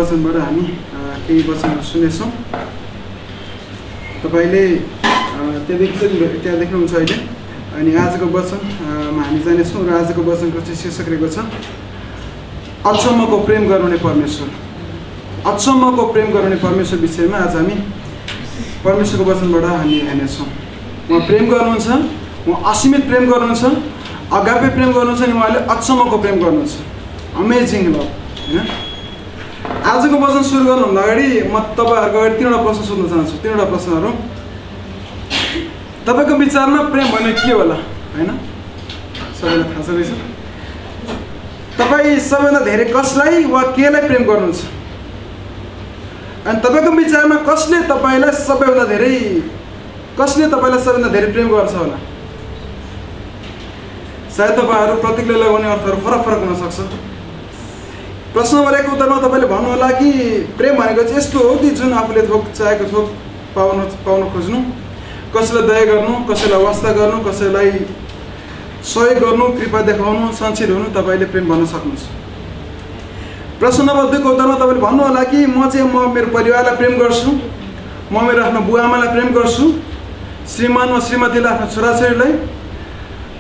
वचनबाट हामी केही वचनहरू सुनेछौँ। तपाईँले त्यहाँ देख्नुहुन्छ अहिले। अनि आजको वचनमा हामी जानेछौँ र आजको वचनको चाहिँ शीर्षक रहेको छ अचम्मको प्रेम गर्नुहुने परमेश्वर। अचम्मको प्रेम गर्नुहुने परमेश्वर विषयमा आज हामी परमेश्वरको वचनबाट हामी हेर्नेछौँ। उहाँ प्रेम गर्नुहुन्छ, उहाँ असीमित प्रेम गर्नुहुन्छ, अगापे प्रेम गर्नुहुन्छ अनि उहाँले अचम्मको प्रेम गर्नुहुन्छ। अमेजिङ लभ होइन। आजको वचन सुरु गर्नुभन्दा अगाडि म तपाईँहरूको अगाडि 3वटा प्रश्न सोध्न चाहन्छु। 3वटा प्रश्नहरू। तपाईँको विचारमा प्रेम भने के होला होइन? सबैलाई थाहा छ रहेछ। तपाईँ सबैभन्दा धेरै कसलाई वा केलाई प्रेम गर्नुहुन्छ? अनि तपाईँको विचारमा कसले तपाईँलाई सबैभन्दा धेरै प्रेम गर्छ होला? सायद तपाईँहरू प्रत्येकले लगाउने अर्थहरू फरक फरक हुन सक्छ। प्रश्न गरेको उत्तरमा तपाईँले भन्नुहोला कि प्रेम भनेको चाहिँ यस्तो हो कि जुन आफूले चाहेको थोक पाउन खोज्नु, कसैलाई दया गर्नु, कसैलाई वास्ता गर्नु, कसैलाई सहयोग गर्नु, कृपा देखाउनु, संशील हुनु, तपाईँले प्रेम भन्न सक्नुहुन्छ। प्रश्न नम्बर 2को उत्तरमा तपाईँले भन्नुहोला कि म मेरो परिवारलाई प्रेम गर्छु, म मेरो आफ्नो बुवा आमालाई प्रेम गर्छु, श्रीमान वा श्रीमतीलाई, आफ्नो छोराछोरीलाई,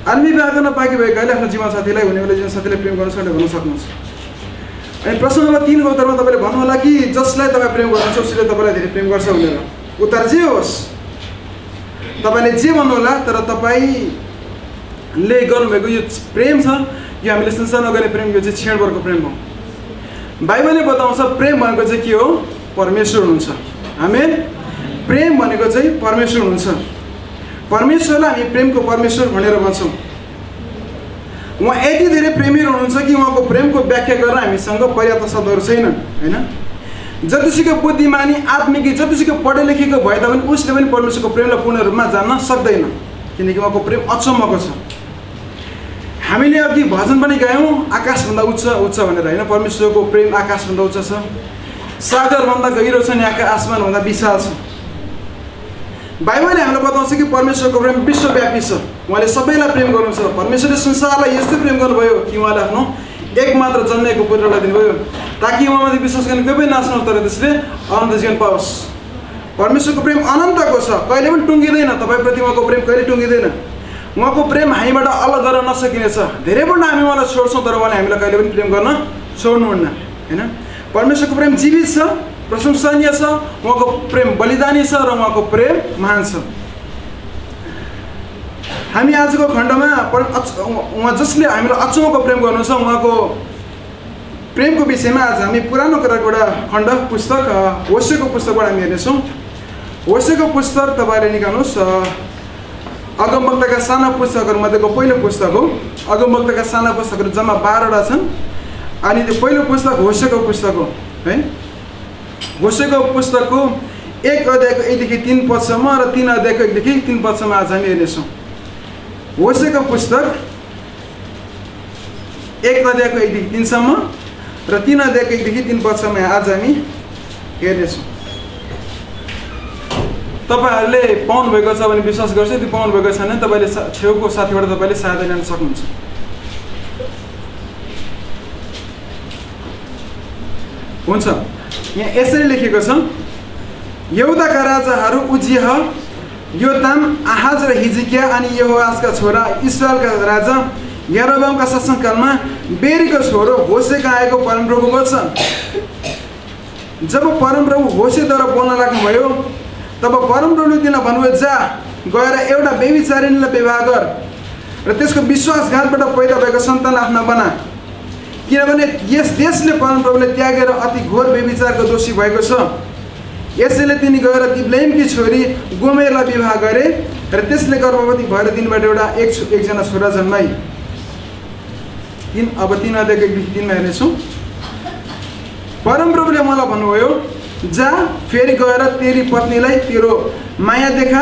आर्मी विवाह गर्न बाँकी भएकाले आफ्नो जीवनसाथीलाई, हुने बेला जीवनसाथीलाई प्रेम गर्छु भनेर भन्न सक्नुहुन्छ। अनि प्रश्न नम्बर 3को उत्तरमा तपाईँले भन्नुहोला कि जसलाई तपाईँ प्रेम गर्नुहुन्छ उसले तपाईँलाई धेरै प्रेम गर्छ भनेर। उत्तर जे होस्, तपाईँले जे भन्नुहोला, तर तपाईँले गर्नुभएको यो प्रेम छ, यो हामीले संसारमा गर्ने प्रेम, यो चाहिँ क्षणभरको प्रेम हो। बाइबलले बताउँछ प्रेम भनेको चाहिँ के हो? परमेश्वर हुनुहुन्छ। आमेन। प्रेम भनेको चाहिँ परमेश्वर हुनुहुन्छ। परमेश्वरलाई हामी प्रेमको परमेश्वर भनेर भन्छौँ। उहाँ यति धेरै प्रेमी हुनुहुन्छ कि उहाँको प्रेमको व्याख्या गर्न हामीसँग पर्याप्त शब्दहरू छैनन् होइन। जतिसुकै बुद्धिमानी, आत्मिक, जतिसुकै पढे लेखेको भए तापनि उसले पनि परमेश्वरको प्रेमलाई पूर्ण रूपमा जान्न सक्दैन, किनकि उहाँको प्रेम अचम्मको छ। हामीले अघि भजन पनि गायौँ, आकाशभन्दा उच्च भनेर होइन। परमेश्वरको प्रेम आकाशभन्दा उच्च छ, सागरभन्दा गहिरो छ, अनि आसमानभन्दा विशाल छ। बाइबलले हामीलाई बताउँछ कि परमेश्वरको प्रेम विश्वव्यापी छ। उहाँले सबैलाई प्रेम गर्नुहुन्छ। परमेश्वरले संसारलाई यस्तो प्रेम गर्नुभयो कि उहाँले आफ्नो एकमात्र जन्मेको पुत्रलाई दिनुभयो ताकि उहाँमाथि विश्वास गर्ने कोही पनि नहोस् तर त्यसले अनन्त जीवन पाओस्। परमेश्वरको प्रेम अनन्तको छ, कहिले पनि टुङ्गिँदैन। तपाईँप्रति उहाँको प्रेम कहिले टुङ्गिँदैन। उहाँको प्रेम हामीबाट अलग गर्न नसकिनेछ। धेरैपल्ट हामी उहाँलाई छोड्छौँ तर उहाँले हामीलाई कहिले पनि प्रेम गर्न छोड्नुहुन्न होइन। परमेश्वरको प्रेम जीवित छ, प्रशंसनीय छ, उहाँको प्रेम बलिदानी छ र उहाँको प्रेम महान छ। हामी आजको खण्डमा उहाँ जसले हामीलाई अचम्मको प्रेम गर्नुहुन्छ उहाँको प्रेमको विषयमा आज हामी पुरानो करारको एउटा खण्ड पुस्तक होसेको पुस्तकबाट हामी हेर्नेछौँ। होसेको पुस्तक तपाईँले निकाल्नुहोस्। अगमवक्ताका साना पुस्तकहरूमध्येको पहिलो पुस्तक हो। अगमवक्ताका साना पुस्तकहरू जम्मा 12वटा छन् अनि त्यो पहिलो पुस्तक होसेको पुस्तक हो है। होसेको पुस्तकको 1 अध्यायको 1 देखि 3 पदसम्म र 3 अध्यायको 1 देखि 3 पदसम्म आज हामी हेर्नेछौँ। होसेको पुस्तक 1 अध्यायको 1 देखि 3 सम्म र 3 अध्यायको 1 देखि 3 पदसम्म आज हामी हेर्नेछौँ। तपाईँहरूले पाउनुभएको छ भने विश्वास गर्छु, यदि पाउनुभएको छैन भने तपाईँले छेउको साथीबाट तपाईँले सहायता लिन सक्नुहुन्छ। हुन्छ। यहाँ यसरी लेखेको छ, यहुदाका राजाहरू उजियह, योताम, आहाज र हिजकिया अनि यहोआसका छोरा इस्राएलका राजा यरोबामका शासनकालमा बेरीको छोरो होसेका आएको परमप्रभु बोल्छ। जब परमप्रभु होसेद्वारा बोल्न लाग्नुभयो तब परमप्रभुले तिनलाई भन्नुभयो, जा गएर एउटा बेबिचारिनीलाई विवाह गर र त्यसको विश्वासघातबाट पैदा भएको सन्तान आफ्नो बना, किनभने यस देशले परमप्रभुले त्यागेर अति घोर बेबिचारको दोषी भएको छ। यसैले तिनी गएर दिब्लैमकी छोरी गोमेरलाई विवाह गरे र त्यसले गर्भवती भएर तिनीबाट एकजना छोरा जन्माई। अब 3 अध्यायको 1 देखि 3 मा हेर्नेछौँ। परमप्रभुले मलाई भन्नुभयो, जा फेरि गएर तेरी पत्नीलाई तेरो माया देखा,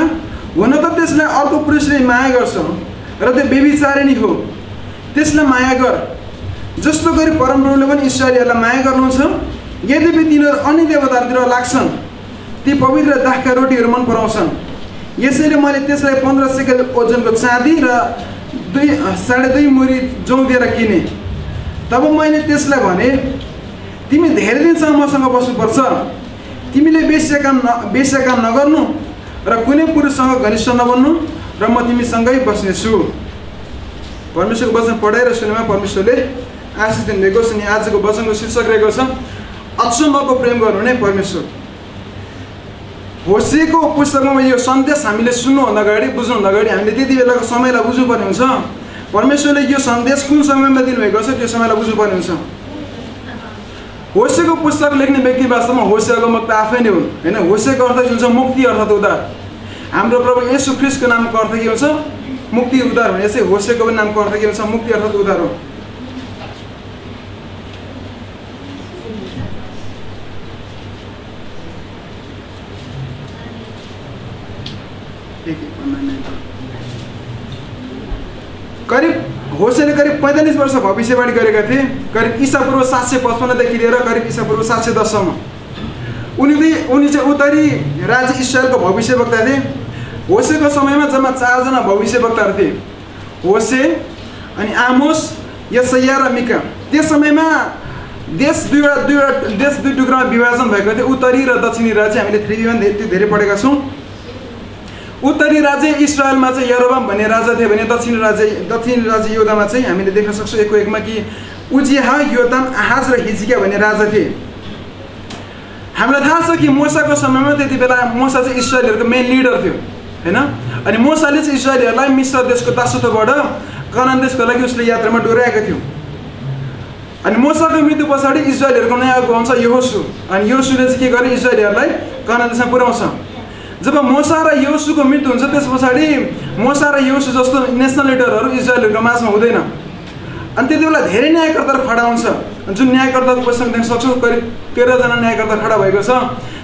हुन त त्यसलाई अर्को पुरुषले माया गर्छ र त्यो बेबिचारिणी हो, त्यसलाई माया गर। जस्तो गरी परमप्रभुले पनि इस्राएलीहरूलाई माया गर्नुहुन्छ। यद्यपि तिनीहरू अन्य देवताहरूतिर लाग्छन्, ती पवित्र दाखका रोटीहरू मन पराउँछन्। यसैले मैले त्यसलाई 15 सेकेल ओजनको चाँदी र 2.5 मुरी जौँ दिएर किने। तब मैले त्यसलाई भने, तिमी धेरै दिनसम्म मसँग बस्नुपर्छ, तिमीले वेश्या काम नगर्नु र कुनै पुरुषसँग घनिष्ठ नबन्नु र म तिमीसँगै बस्नेछु। परमेश्वरको वचन पढाएर सुनेमा परमेश्वरले आशिष दिनुभएको छ। अनि आजको वचनको शीर्षक रहेको छ अचम्मको प्रेम गर्नुहुने परमेश्वर। होसेको पुस्तकमा यो सन्देश हामीले सुन्नुभन्दा अगाडि बुझ्नुभन्दा अगाडि हामीले त्यति बेलाको समयलाई बुझ्नुपर्ने हुन्छ। परमेश्वरले यो सन्देश कुन समयमा दिनुभएको छ त्यो समयलाई बुझ्नुपर्ने हुन्छ। होसेको पुस्तक लेख्ने व्यक्ति वास्तवमा होसेको वक्ता आफै नै हुन् हैन। होसेको अर्थ हुन्छ मुक्ति अर्थात् उद्धार। हाम्रो प्रभु येशू ख्रीष्टको नामको अर्थ के हुन्छ? मुक्ति उद्धार हो। यसै होसेको नामको अर्थ के हुन्छ? मुक्ति अर्थात् उद्धार हो। करिब होसेले करिब 45 वर्ष भविष्यवाणी गरेका थिए, करिब ईसापूर्व 755 देखि लिएर करिब ईसापूर्व 710 सम्म। उनी चाहिँ उत्तरी राज्य इस्रायलको भविष्यवक्ता थिए। होसेको समयमा जम्मा 4 जना भविष्यवक्ताहरू थिए, होसे अनि आमोस, यशाया र मिका। त्यस समयमा देश दुई टुक्रामा विभाजन भएको थियो, उत्तरी र दक्षिणी राज्य। हामीले 3 धेरै पढेका छौँ। उत्तरी राज्य इस्रायलमा चाहिँ यरोबाम भन्ने राजा थियो भने दक्षिणी राज्य योदामा चाहिँ हामीले देख्न सक्छौँ 1:1 कि उजिया, योताम, आहाज र हिजकिया भन्ने राजा थिए। हामीलाई थाहा छ कि मोसाको समयमा त्यति बेला मोसा चाहिँ इस्रायलीहरूको मेन लिडर थियो हैन। अनि मोसाले चाहिँ इस्रायलीहरूलाई मिस्र देशको दासत्वबाट कनान देशको लागि उसले यात्रामा डोर्याएको थियो। अनि मोसाको मृत्यु पछाडि इस्रायलीहरूको नयाँ आउँछ यहोशू। अनि यहोशूले चाहिँ के गरे? इस्रायलीहरूलाई कनान देशमा पुर्याउँछ। जब मोसा र यहोशूको मृत्यु हुन्छ त्यस पछाडि मोसा र यहोशू जस्तो नेसनल लिडरहरू इस्रायलीहरूको माझमा हुँदैन। अनि त्यति बेला धेरै न्यायकर्ताहरू खडा हुन्छ, जुन न्यायकर्ताको पुस्तक देख्न सक्छौँ करिब 13 जना न्यायकर्ता खडा भएको छ,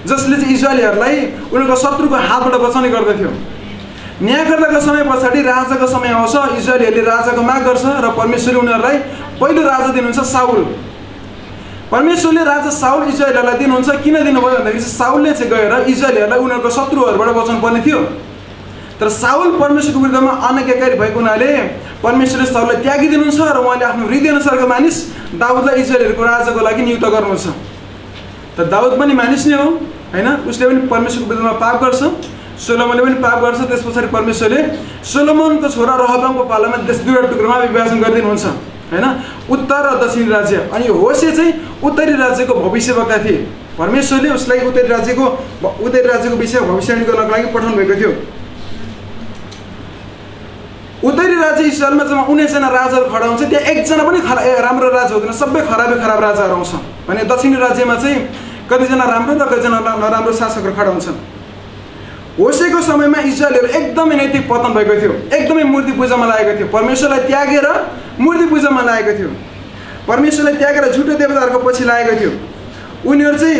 जसले चाहिँ इस्रायलीहरूलाई उनीहरूको शत्रुको हातबाट बचाउने गर्दथ्यो। न्यायकर्ताको समय पछाडि राजाको समय आउँछ। इस्रायलीहरूले राजाको माग गर्छ र परमेश्वरले उनीहरूलाई पहिलो राजा दिनुहुन्छ साउल। परमेश्वरले राजा साउल इस्रायलीहरूलाई दिनुहुन्छ। किन दिनुभयो भन्दाखेरि साउलले चाहिँ गएर इस्रायलीहरूलाई उनीहरूको शत्रुहरूबाट बचाउनु पर्ने थियो। तर साउल परमेश्वरको विरुद्धमा अनाज्ञाकारी भएको हुनाले परमेश्वरले साउललाई त्यागिदिनुहुन्छ र उहाँले आफ्नो हृदयअनुसारको मानिस दाउदलाई इस्रायलीहरूको राजाको लागि नियुक्त गर्नुहुन्छ। तर दाउद पनि मानिस नै हो हैन। उसले पनि परमेश्वरको विरुद्धमा पाप गर्छ, सोलोमनले पनि पाप गर्छ। त्यस पछाडि परमेश्वरले सोलोमनको छोरा रहबामको पालामा देश 2 टुक्रामा विभाजन गरिदिनुहुन्छ हैन, उत्तर र दक्षिणी राज्य। अनि होसे चाहिँ उत्तरी राज्यको भविष्यवक्ता थिए। परमेश्वरले उसलाई उत्तरी राज्यको विषय भविष्यवाणी गर्नको लागि पठाउनु भएको थियो। उत्तरी राज्य इस्रायलमा जम्मा 19 जना राजाहरू खडा हुन्छ। त्यहाँ एकजना पनि राम्रो राजा हुँदैन, सबै खराब राजाहरू आउँछ। भने दक्षिणी राज्यमा चाहिँ कतिजना राम्रो र कतिजना नराम्रो शासकहरू खडा हुन्छन्। होसेको समयमा इस्रायलीहरू एकदमै नैतिक पतन भएको थियो, एकदमै मूर्ति पूजामा लागेको थियो, परमेश्वरलाई त्यागेर मूर्ति पूजामा लागेको थियो, परमेश्वरलाई त्यागेर झुटो देवताहरूको पछि लागेको थियो। उनीहरू चाहिँ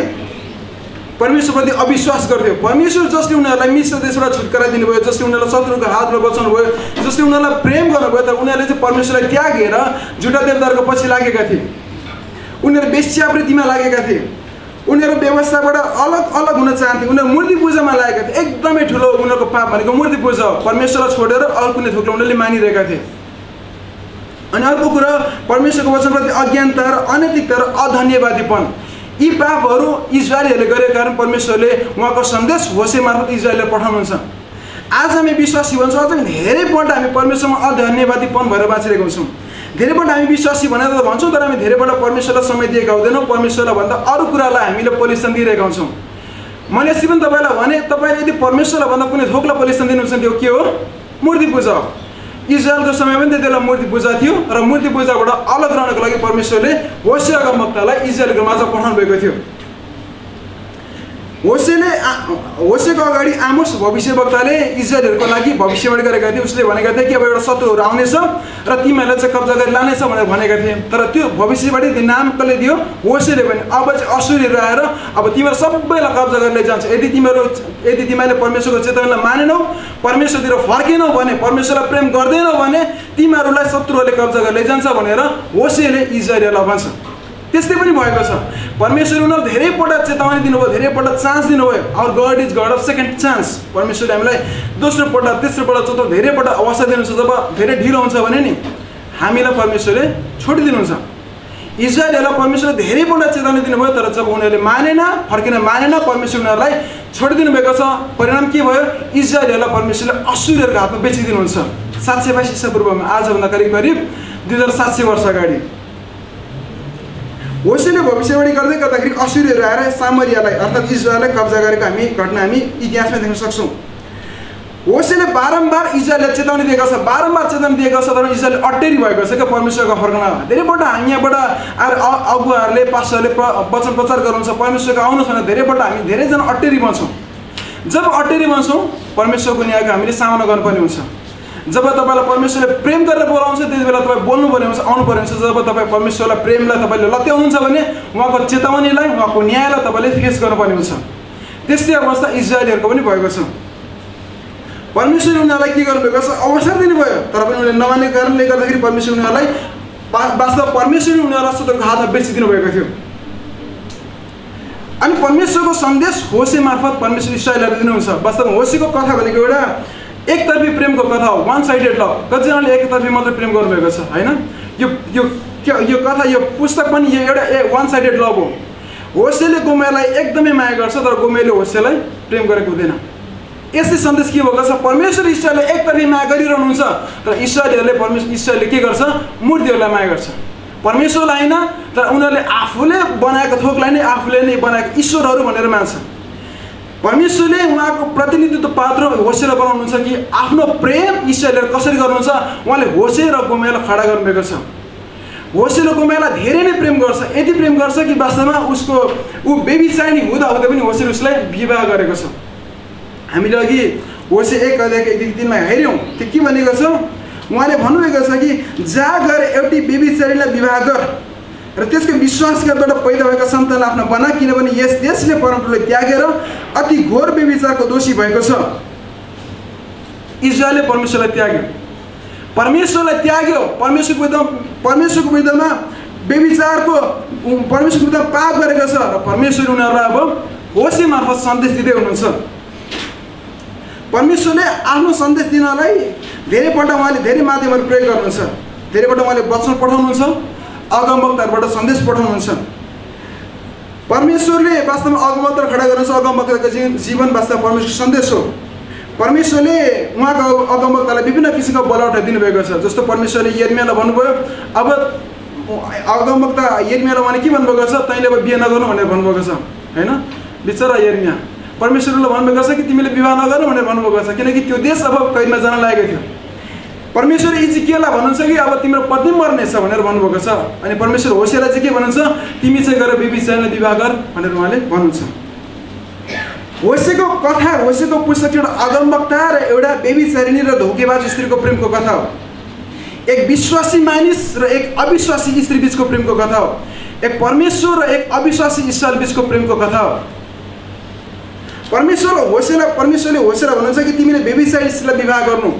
परमेश्वरप्रति अविश्वास गर्थ्यो। परमेश्वर जसले उनीहरूलाई मिस्र देशबाट छुटकारा दिनुभयो, जसले उनीहरूलाई शत्रुको हातबाट बचाउनु भयो, जसले उनीहरूलाई प्रेम गर्नुभयो, तर उनीहरूले चाहिँ परमेश्वरलाई त्यागेर झुटा देवताहरूको पछि लागेका थिए। उनीहरू वेश्यावृत्तिमा लागेका थिए। उनीहरू व्यवस्थाबाट अलग हुन चाहन्थे। उनीहरू मूर्ति पूजामा लागेका थिए। एकदमै ठुलो उनीहरूको पाप भनेको मूर्ति पूजा हो। परमेश्वरलाई छोडेर अर्को कुनै थोकलाई उनीहरूले मानिरहेका थिए। अनि अर्को कुरा परमेश्वरको वचनप्रति अज्ञानता र अनैतिकता र अधन्यवादीपन, यी पापहरू इस्रायलीहरूले गरेका कारण परमेश्वरले उहाँको सन्देश होसे मार्फत इस्रायलीलाई पठाउनुहुन्छ। आज हामी विश्वासी भन्छौँ, अझ धेरैपल्ट हामी परमेश्वरमा अधन्यवादीपन भएर बाँचिरहेका हुन्छौँ। धेरैपल्ट हामी विश्वासी भनेर त भन्छौँ, तर हामी धेरैपल्ट परमेश्वरलाई समय दिएका हुँदैनौँ। परमेश्वरलाई भन्दा अरू कुरालाई हामीले पोलिसन दिइरहेका हुन्छौँ। मैले यसरी पनि तपाईँलाई भने, तपाईँले यदि परमेश्वरलाई भन्दा कुनै थोकलाई पोलिसन दिनुहुन्छ त्यो के हो? मूर्ति पूजा हो। इस्रायलको समय पनि त्यति बेला मूर्ति पूजा थियो र मूर्ति पूजाबाट अलग रहनको लागि परमेश्वरले होसेको वक्तालाई इस्रायलको माझ पठाउनु भएको थियो। होसेको अगाडि आमोस भविष्यवक्ताले इस्रायलहरूको लागि भविष्यवाणी गरेका थिए। उसले भनेका थिए कि अब एउटा शत्रुहरू आउनेछ र तिमीहरूलाई चाहिँ कब्जा गरी लानेछ भनेर भनेका थिए। तर त्यो भविष्यवाणी नाम कसले दियो? होसेले भने अब चाहिँ असुरीहरू आएर अब तिमीहरू सबैलाई कब्जा गरेर लैजान्छ। यदि तिमीहरूले परमेश्वरको चेतनालाई मानेनौ, परमेश्वरतिर फर्केनौ भने, परमेश्वरलाई प्रेम गर्दैनौ भने तिमीहरूलाई शत्रुहरूले कब्जा गरेर लैजान्छ भनेर होसेले इस्रायलीहरूलाई भन्छ। त्यस्तै पनि भएको छ। परमेश्वरले उनीहरू धेरैपल्ट चेतावनी दिनुभयो, धेरैपल्ट चान्स दिनुभयो। Our God is God of second chance. परमेश्वरले हामीलाई दोस्रोपल्ट, तेस्रोपल्ट, चौथो धेरैपल्ट अवसर दिनुहुन्छ। जब धेरै ढिलो हुन्छ भने नि हामीलाई परमेश्वरले छोडिदिनुहुन्छ। इजरायलीहरूलाई परमेश्वरले धेरैपल्ट चेतावनी दिनुभयो, तर जब उनीहरूले मानेन, फर्किन मानेन, परमेश्वर उनीहरूलाई छोडिदिनु भएको छ। परिणाम के भयो? इजरायलीहरूलाई परमेश्वरले अश्शूरहरूको हातमा बेचिदिनुहुन्छ। 722 ईसा पूर्वमा, आजभन्दा करिब 2700 वर्ष अगाडि होसेले भविष्यवाणी गर्दै गर्दाखेरि अश्शूरहरू आएर सामरियालाई अर्थात् इजरायललाई कब्जा गरेको घटना हामी इतिहासमा देख्न सक्छौँ। होसेले बारम्बार इजरायललाई चेतावनी दिएको छ, बारम्बार चेतावनी दिएको छ, तर इजरायल अटेरी भएको छ क्या परमेश्वरको फर्कन। धेरैपल्ट यहाँबाट आएर अगुवाहरूले पास्टरहरूले वचन प्रचार गर्नुहुन्छ परमेश्वरको आउनुहोस् भनेर, धेरैपल्ट हामी धेरैजना अटेरी बन्छौँ। जब अटेरी बन्छौँ परमेश्वरको न्यायको हामीले सामना गर्नुपर्ने हुन्छ। जब तपाईँलाई परमेश्वरले प्रेम गरेर बोलाउँछ त्यति बेला तपाईँ बोल्नुपर्ने हुन्छ, आउनुपर्ने हुन्छ। जब तपाईँ परमेश्वरलाई प्रेमलाई तपाईँले लत्याउनुहुन्छ भने उहाँको चेतावनीलाई, उहाँको न्यायलाई तपाईँले फेस गर्नुपर्ने हुन्छ। त्यस्तै अवस्था इजरायलीहरूको पनि भएको छ। परमेश्वरले उनीहरूलाई के गर्नुभएको छ? अवसर दिनुभयो, तर पनि उनीहरूले नमानेको कारणले गर्दाखेरि परमेश्वर उनीहरूलाई वास्तव परमेश्वरले उनीहरूलाई शत्रुको हातमा बेचिदिनु भएको थियो। अनि परमेश्वरको सन्देश होसे मार्फत परमेश्वर इस्राएललाई दिनुहुन्छ। वास्तवमा होसेको कथा भनेको एउटा एकतर्फी प्रेमको कथा हो, वान साइडेड लभ। कतिजनाले एकतर्फी मात्रै प्रेम गर्नुभएको छ, होइन? यो कथा, यो पुस्तक पनि यो एउटा वान साइडेड लभ हो। होसेले गोमेरलाई एकदमै माया गर्छ, तर गोमेरले होसेलाई प्रेम गरेको हुँदैन। यसै सन्देश के भएको छ? परमेश्वर इस्राएलले एकतर्फी माया गरिरहनुहुन्छ, तर इस्राएलले के गर्छ? मूर्तिहरूलाई माया गर्छ। परमेश्वरलाई होइन, तर उनीहरूले आफूले बनाएको थोकलाई नै आफूले नै बनाएको ईश्वरहरू भनेर मान्छ। परमेश्वरले उहाँको प्रतिनिधित्व पात्र होसेलाई बनाउनुहुन्छ कि आफ्नो प्रेम इस्राएलले कसरी गर्नुहुन्छ। उहाँले होसे र गोमेरलाई खडा गर्नुभएको छ। होसे र गोमेरलाई धेरै नै प्रेम गर्छ, यति प्रेम गर्छ कि वास्तवमा ऊ बेबीचारिणी हुँदा पनि होसेले उसलाई विवाह गरेको छ। हामीले अघि होसे 1 अध्यायको 1-3मा हेऱ्यौँ, त्यो के भनेको छ? उहाँले भन्नुभएको छ कि जा गएर एउटी बेबीचारीलाई विवाह गर र त्यसको विश्वासघातबाट पैदा भएका सन्तानलाई आफ्नो बना, किनभने यस देशले परमप्रभुलाई त्यागेर अति घोर बेबीचारको दोषी भएको छ। इजरायलले परमेश्वरलाई त्याग्यो, परमेश्वरको विरुद्धमा बेबीचारको परमेश्वरको विरुद्धमा पाप गरेको छ र परमेश्वर उनीहरूलाई अब होसे मार्फत सन्देश दिँदै हुनुहुन्छ। परमेश्वरले आफ्नो सन्देश दिनलाई धेरैपल्ट उहाँले धेरै माध्यमहरू प्रयोग गर्नुहुन्छ। धेरैपल्ट उहाँले वचन पठाउनुहुन्छ, अगमवक्ताहरूबाट सन्देश पठाउनुहुन्छ। परमेश्वरले वास्तवमा अगमवक्ता खडा गर्नुहुन्छ। अगमवक्ताको जीवन वास्तवमा परमेश्वरको सन्देश हो। परमेश्वरले उहाँको अगमवक्तालाई विभिन्न किसिमको बलौटा दिनुभएको छ। जस्तो परमेश्वरले यिर्मयालाई भन्नुभयो, अब अगमवक्ता यिर्मयालाई उहाँले के भन्नुभएको छ? तैँले अब बिहे नगर्नु भनेर भन्नुभएको छ, होइन? बिचरा यिर्मया, परमेश्वरले भन्नुभएको छ कि तिमीले विवाह नगर्नु भनेर भन्नुभएको छ, किनकि त्यो देश अब कैदमा जान लागेको थियो। परमेश्वरले इजिकियललाई भन्नुहुन्छ कि अब तिम्रो पत्नी मर्नेछ भनेर भन्नुभएको छ। अनि परमेश्वर होसेलाई चाहिँ के भन्नुहुन्छ? तिमी चाहिँ गएर बेबीचारीलाई विवाह गर भनेर उहाँले भन्नुहुन्छ। होसेको कथा, होसेको पुस्तक एउटा अगमवक्ता र एउटा बेबीचारिणी र धोकेबाज स्त्रीको प्रेमको कथा हो। एक विश्वासी मानिस र एक अविश्वासी स्त्री बिचको प्रेमको कथा हो। एक परमेश्वर र एक अविश्वासी इस्राएल बिचको प्रेमको कथा हो। परमेश्वरले होसेलाई भन्नुहुन्छ कि तिमीले बेबीचारी स्त्रीलाई विवाह गर्नु।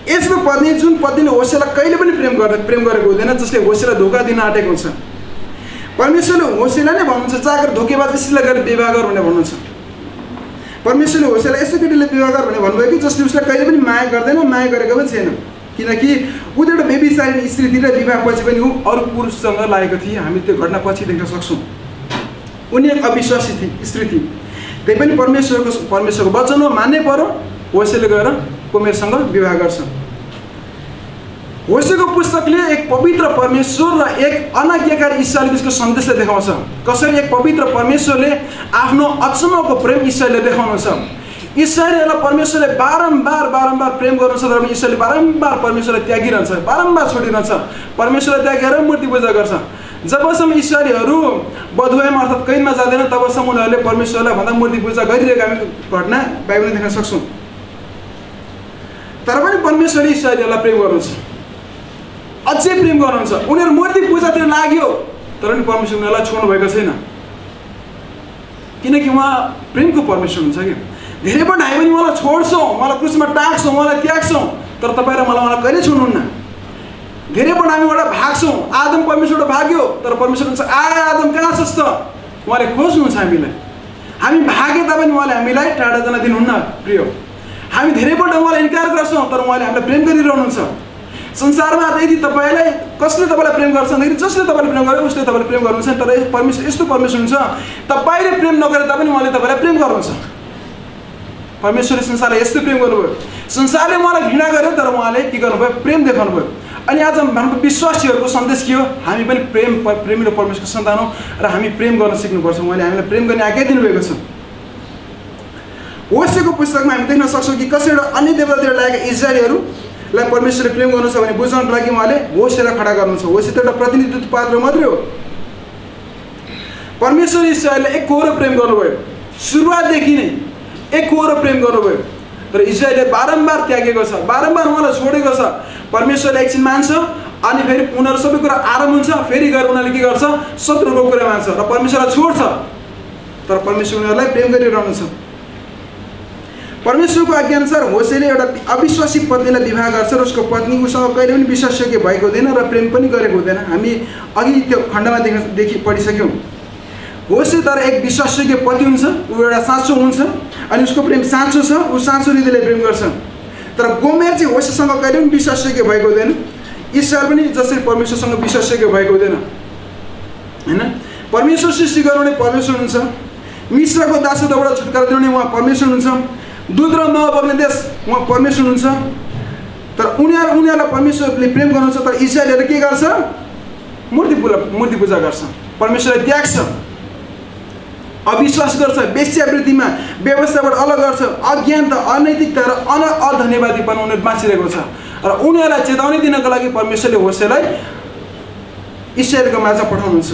यसको पत्नी, जुन पत्नीले होसेलाई कहिले पनि प्रेम गरेको हुँदैन, जसले होसेलाई धोका दिन आँटेको हुन्छ। परमेश्वरले होसेलाई नै भन्नुहुन्छ जाकर धोकेबाज स्त्रीलाई गएर विवाह गर भनेर भन्नुहुन्छ। परमेश्वरले होसेलाई यस्तो केटीले विवाह गर भनेर भन्नुभयो कि जसले उसलाई कहिले पनि माया गर्दैन, माया गरेको पनि छैन, किनकि ऊ त एउटा बेबीचारिणी स्त्री थिए र विवाहपछि पनि ऊ अरू पुरुषसँग लागेको थिए। हामी त्यो घटना पछि देख्न सक्छौँ। उनी एक अविश्वासी स्त्री थिए। त्यही पनि परमेश्वरको वचन हो, मान्नै पर्यो। होसेले गएर गोमेरसँग विवाह गर्छ। होसेको पुस्तकले एक पवित्र परमेश्वर र एक अनाज्ञाकारी इस्राएल बिचको सन्देशलाई देखाउँछ। कसरी एक पवित्र परमेश्वरले आफ्नो अचम्मको प्रेम इस्राएलले देखाउनुहुन्छ। इस्राएलीहरूलाई परमेश्वरले बारम्बार प्रेम गर्नुहुन्छ, तर पनि इस्राएलले बारम्बार परमेश्वरलाई त्यागिरहन्छ, बारम्बार छोडिरहन्छ। परमेश्वरलाई त्यागेर मूर्ति पूजा गर्छ। जबसम्म इस्राएलीहरू बधुवामा अर्थात् कैदमा जाँदैन तबसम्म उनीहरूले परमेश्वरलाई भन्दा मूर्ति पूजा गरिरहेको हामी घटना बाइबलमा देख्न सक्छौँ। तर पनि परमेश्वरले इस्राएलीहरूलाई प्रेम गर्नुहुन्छ, अझै प्रेम गर्नुहुन्छ। उनीहरू मूर्ति पूजातिर लाग्यो, तर पनि परमेश्वर उनीहरूलाई छोड्नु भएको छैन, किनकि उहाँ प्रेमको परमेश्वर हुन्छ कि। धेरैपल्ट हामी पनि उहाँलाई छोड्छौँ, उहाँलाई क्रुसमा टाक्छौँ, उहाँलाई त्याग्छौँ, तर तपाईँ र मलाई कहिले छोड्नुहुन्न। धेरैपल्ट हामी उहाँबाट भाग्छौँ। आदम परमेश्वरबाट भाग्यो, तर परमेश्वर भन्छ आए आदम कहाँ छस् त? उहाँले खोज्नुहुन्छ हामीलाई। हामी भागे तापनि उहाँले हामीलाई टाढा जान दिनुहुन्न। प्रिय, हामी धेरैपल्ट उहाँलाई इन्कार गर्छौँ, तर उहाँले हामीलाई प्रेम गरिरहनुहुन्छ। संसारमा यदि तपाईलाई कसले तपाईलाई प्रेम गर्छ भन्दाखेरि जसले तपाईलाई प्रेम गर्छ उसले तपाईलाई प्रेम गर्नुहुन्छ। तर परमेश्वर यस्तो परमेश्वर हुन्छ, तपाईले प्रेम नगरे तापनि उहाँले तपाईलाई प्रेम गर्नुहुन्छ। परमेश्वरले संसारलाई यस्तो प्रेम गर्नुभयो, संसारले उहाँलाई घृणा गर्यो तर उहाँले के गर्नुभयो, प्रेम देखाउनुभयो। अनि आज हाम्रो विश्वासीहरूको सन्देश के हो, हामी पनि प्रेमिलो परमेश्वरको सन्तान हौ र हामी प्रेम गर्न सिक्नुपर्छ। उहाँले हामीलाई प्रेम गर्ने आज्ञा दिनुभएको छ। होसेको पुस्तकमा हामी देख्न सक्छौँ कि कसैले अन्य देवतातिर लागेका इजरायलीहरूलाई परमेश्वरले प्रेम गर्नु छ भने बुझाउनको लागि उहाँले होसेलाई खडा गर्नुहुन्छ। होसे त एउटा प्रतिनिधित्व पात्र मात्रै हो। परमेश्वरले इजरायललाई एक कोरो प्रेम गर्नुभयो, सुरुवातदेखि नै एक कोरो प्रेम गर्नुभयो। तर इजरायलले बारम्बार त्यागेको छ, बारम्बार उहाँलाई छोडेको छ। परमेश्वरले एकछिन मान्छ अनि फेरि उनीहरू सबै कुरा आराम हुन्छ, फेरि गएर उनीहरूले के गर्छ, शत्रुको कुरा मान्छ र परमेश्वरलाई छोड्छ। तर परमेश्वर उनीहरूलाई प्रेम गरिरहनु छ। परमेश्वरको आज्ञाअनुसार होसेले एउटा अविश्वासी पत्नीलाई विवाह गर्छ र उसको पत्नी उसँग कहिले पनि विश्वासयोग्य भएको हुँदैन र प्रेम पनि गरेको हुँदैन। हामी अघि त्यो खण्डमा पढिसक्यौँ। होसे तर एक विश्वासयोग्य पति हुन्छ, ऊ एउटा साँचो हुन्छ अनि उसको प्रेम साँचो छ, ऊ साँचो हृदयले प्रेम गर्छ। तर गोमेर चाहिँ होसेसँग कहिले पनि विश्वासयोग्य भएको हुँदैन। इस्रायल पनि जसरी परमेश्वरसँग विश्वासयोग्य भएको हुँदैन हैन। परमेश्वर सृष्टि गराउने परमेश्वर हुनुहुन्छ, मिश्रको दासत्वबाट छुटकारा दिलाउने उहाँ परमेश्वर हुनुहुन्छ, दूध र मह बग्ने देश उहाँ परमेश्वर हुनुहुन्छ। तर उनीहरूलाई परमेश्वरले प्रेम गर्नुहुन्छ। तर इस्रायलले के गर्छ, मूर्ति पूजा गर्छ, परमेश्वरलाई त्याग्छ, अविश्वास गर्छ, वेश्यावृत्तिमा व्यवस्थाबाट अलग गर्छ, अज्ञानता, अनैतिकता र अधन्यवादीपन उनीहरू बाँचिरहेको छ। र उनीहरूलाई चेतावनी दिनको लागि परमेश्वरले होसेलाई इस्रायलको माझ पठाउनुहुन्छ।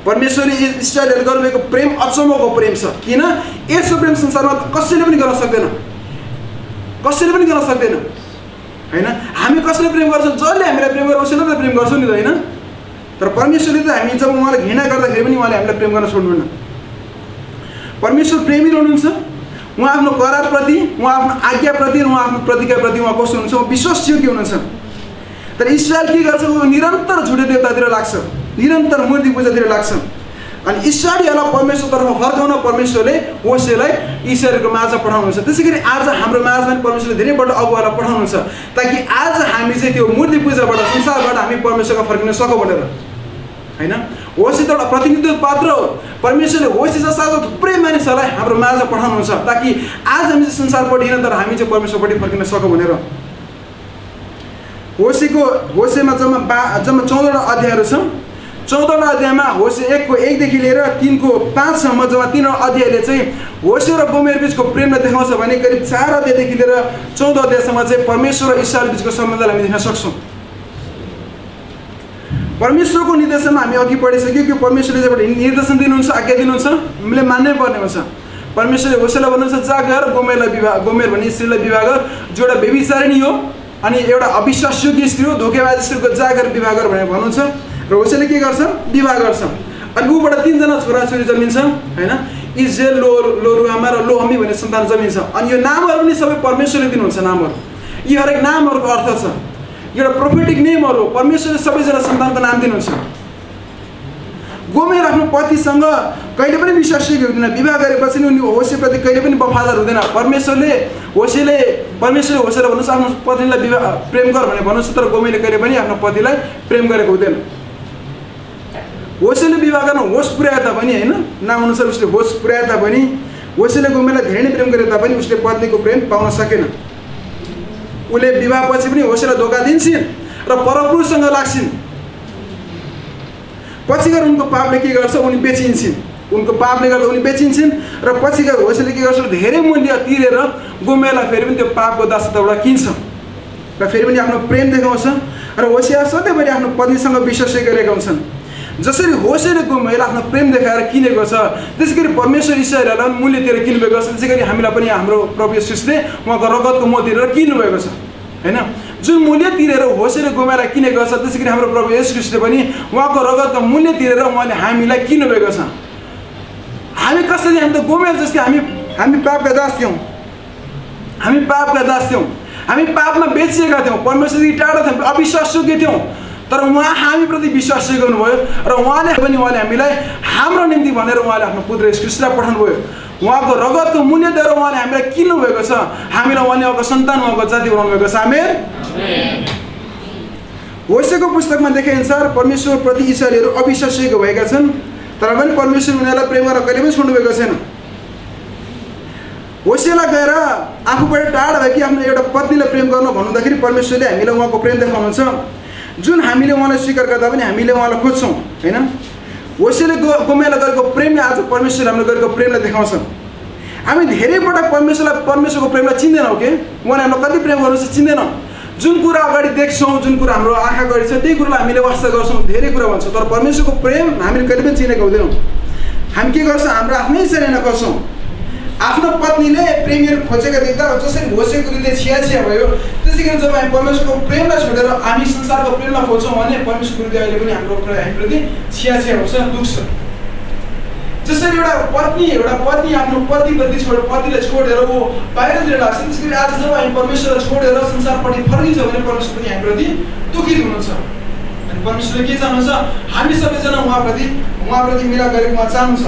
परमेश्वरले इस्रायलहरूले गर्नुभएको प्रेम अचम्मको प्रेम छ। किन? यसो प्रेम संसारमा कसैले पनि गर्न सक्दैन, कसैले पनि गर्न सक्दैन हैन। हामी कसले प्रेम गर्छौँ, जसले हामीलाई प्रेम गर्छ उसले त प्रेम गर्छौँ नि त हैन। तर परमेश्वरले त हामी जब उहाँलाई घृणा गर्दाखेरि पनि उहाँले हामीलाई प्रेम गर्न छोड्नुहुन्न। परमेश्वर प्रेमी हुनुहुन्छ। उहाँ आफ्नो करारप्रति, उहाँ आफ्नो आज्ञाप्रति र उहाँ आफ्नो प्रतिज्ञाप्रति उहाँ कस्तो हुनुहुन्छ, उहाँ विश्वासयोग्य हुनुहुन्छ। तर इस्रायल के गर्छ, ऊ निरन्तर झुटे देवतातिर लाग्छ, निरन्तर मूर्ति पूजातिर लाग्छ। अनि इस्रायलीहरूलाई परमेश्वरतर्फ फर्काउन परमेश्वरले होसेलाई इस्रायलको माझ पठाउनुहुन्छ। त्यसै गरी आज हाम्रो माझमा पनि परमेश्वरले धेरैपल्ट अगुवालाई पठाउनुहुन्छ ताकि आज हामी चाहिँ त्यो मूर्ति पूजाबाट, संसारबाट हामी परमेश्वरका फर्किन सकौँ भनेर हैन। होसे त एउटा प्रतिनिधित्व पात्र हो। परमेश्वरले होसे जस्ता थुप्रै मानिसहरूलाई हाम्रो माझ पठाउनुहुन्छ ताकि आज हामी चाहिँ संसारपट्टि होइन तर हामी चाहिँ परमेश्वरपट्टि फर्किन सकौँ भनेर। होसेमा जम्मा 14वटा अध्यायहरू छ। 14वटा अध्यायमा होसे 1:1 लिएर 3:5सम्म जम्मा 3वटा अध्यायले चाहिँ होसे र गोमेर बिचको प्रेमलाई देखाउँछ भने करिब 4 अध्यायदेखि लिएर 14 अध्यायसम्म चाहिँ परमेश्वर र इस्रायल बिचको सम्बन्धलाई हामी देख्न सक्छौँ। परमेश्वरको निर्देशनमा हामी अघि पढिसक्यौँ कि परमेश्वरले जब निर्देशन दिनुहुन्छ, आज्ञा दिनुहुन्छ, हामीले मान्नै पर्ने हुन्छ। परमेश्वरले होसेलाई भन्नुहुन्छ जा गएर गोमेर भन्ने स्त्रीलाई विवाह गर, जो एउटा व्यभिचारिणी हो अनि एउटा अविश्वासयोग्य स्त्री हो, धोकेबाज स्त्रीको जा गएर विवाह गर भनेर भन्नुहुन्छ। र होसेले के गर्छ, विवाह गर्छ। अनि ऊबाट 3 जना छोराछोरी जन्मिन्छ हैन। इज्रेल, लोरुहामा र लोहमी भन्ने सन्तान जन्मिन्छ। अनि यो नामहरू पनि सबै परमेश्वरले दिनुहुन्छ नामहरू। यी हरेक नामहरूको अर्थ छ, एउटा प्रोफेटिक नेमहरू हो। परमेश्वरले सबैजना सन्तानको नाम दिनुहुन्छ। गोमेर आफ्नो पतिसँग कहिले पनि विश्वासयोग्य हुँदैन। विवाह गरेपछि उनी होसेप्रति कहिले पनि वफादार हुँदैन। परमेश्वरले होसेलाई भन्नुहोस् आफ्नो पत्नीलाई विवाह प्रेम गर भनेर भन्नुहोस्, तर गोमेरले कहिले पनि आफ्नो पतिलाई प्रेम गरेको हुँदैन। होसेले विवाह गर्न होस पुर्याए तापनि हैन, नामअनुसार उसले होस पुर्याए तापनि होसेले गोमेरलाई धेरै नै प्रेम गरे तापनि उसले पत्नीको प्रेम पाउन सकेन। उसले विवाहपछि पनि होसेलाई धोका दिन्छन् र परपुरुषसँग लाग्छन्। पछि गएर उनको पापले के गर्छ, उनी बेचिन्छन्। उनको पापले गर्दा उनी बेचिन्छन् र पछि गएर होसेले के गर्छ, धेरै मूल्य तिरेर गोमेरलाई फेरि पनि त्यो पापको दासत्वबाट किन्छ र फेरि पनि आफ्नो प्रेम देखाउँछ। र होसे सधैँभरि आफ्नो पत्नीसँग विश्वास गरेका हुन्छन्। जसरी होसेले गोमेरलाई आफ्नो प्रेम देखाएर किनेको छ, त्यसै गरी परमेश्वर इस्रायललाई मूल्य तिरेर किन्नुभएको छ। त्यसै गरी हामीलाई पनि हाम्रो प्रभु येशूले उहाँको रगतको मोल तिरेर किन्नुभएको छ हैन। जुन मूल्य तिरेर होसेले गोमेरलाई किनेको छ, त्यसै गरी हाम्रो प्रभु येशू ख्रीष्टले पनि उहाँको रगतको मूल्य तिरेर उहाँले हामीलाई किन्नुभएको छ। हामी कसरी, हामी त गोमेर जस्तै हामी पापका दास थियौँ, हामी पापका दास थियौँ, हामी पापमा बेचिएका थियौँ, परमेश्वरदेखि टाढा थियौँ, अविश्वासयोग्य थियौँ। तर उहाँ हामीप्रति विश्वास गर्नुभयो र उहाँले हामीलाई हाम्रो निम्ति भनेर उहाँले आफ्नो पुत्र येशू ख्रीष्टलाई पठाउनुभयो। उहाँको रगतको मूल्य दिएर उहाँले हामीलाई किन्नु भएको छ, हामीलाई उहाँले उहाँको सन्तान उहाँको जाति बनाउनु भएको छ। आमेन। होसेको पुस्तकमा देखाएअनुसार परमेश्वर प्रति इस्राएलीहरू अविश्वासिएको भएका छन्, तर पनि परमेश्वर उनीहरूलाई प्रेम गरेर कहिले पनि छोड्नु भएको छैन। होसेलाई गएर आफूबाट टाढा भयो कि आफ्नो एउटा पत्नीलाई प्रेम गर्नु भन्नुहुँदाखेरि परमेश्वरले हामीलाई उहाँको प्रेम देखाउनुहुन्छ, जुन हामीले उहाँलाई स्वीकार गर्दा पनि हामीले उहाँलाई खोज्छौँ, होइन। होसेले गोमेलाई गरेको प्रेमले आज परमेश्वरले हामीले गरेको प्रेमलाई देखाउँछ। हामी धेरै पटक परमेश्वरको प्रेमलाई चिन्दैनौँ के, उहाँले हामीलाई कति प्रेम गर्नुहुन्छ चिन्दैनौँ। जुन कुरा अगाडि देख्छौँ, जुन कुरा हाम्रो आँखा अगाडि छ त्यही कुरालाई हामीले वास्ता गर्छौँ, धेरै कुरा भन्छौँ, तर परमेश्वरको प्रेम हामीले कहिले पनि चिनेको हुँदैनौँ। हामी के गर्छौँ, हाम्रो आफ्नै शरीरमा गर्छौँ। आफ्नो पत्नीले प्रेमीहरू खोजेको देख्दा जसरी होसेको हृदय छिया भयो, त्यसै गरी जब हामी परमेश्वरको प्रेमलाई छोडेर हामी संसारको प्रेमलाई खोज्छौँ भने परमेश्वरको हृदय अहिले पनि हामीप्रति छिया हुन्छ, दुख्छ। जसरी एउटा पत्नी आफ्नो पतिलाई छोडेर ऊ बाहिरतिर लाग्छ, त्यसरी आज जब हामी परमेश्वरलाई छोडेर संसारपट्टि फर्किन्छ भने परमेश्वर पनि हामीप्रति दुखित हुनुहुन्छ। अनि परमेश्वरले के चाहनुहुन्छ, हामी सबैजना उहाँप्रति मिलाप गरेको उहाँ चाहनुहुन्छ।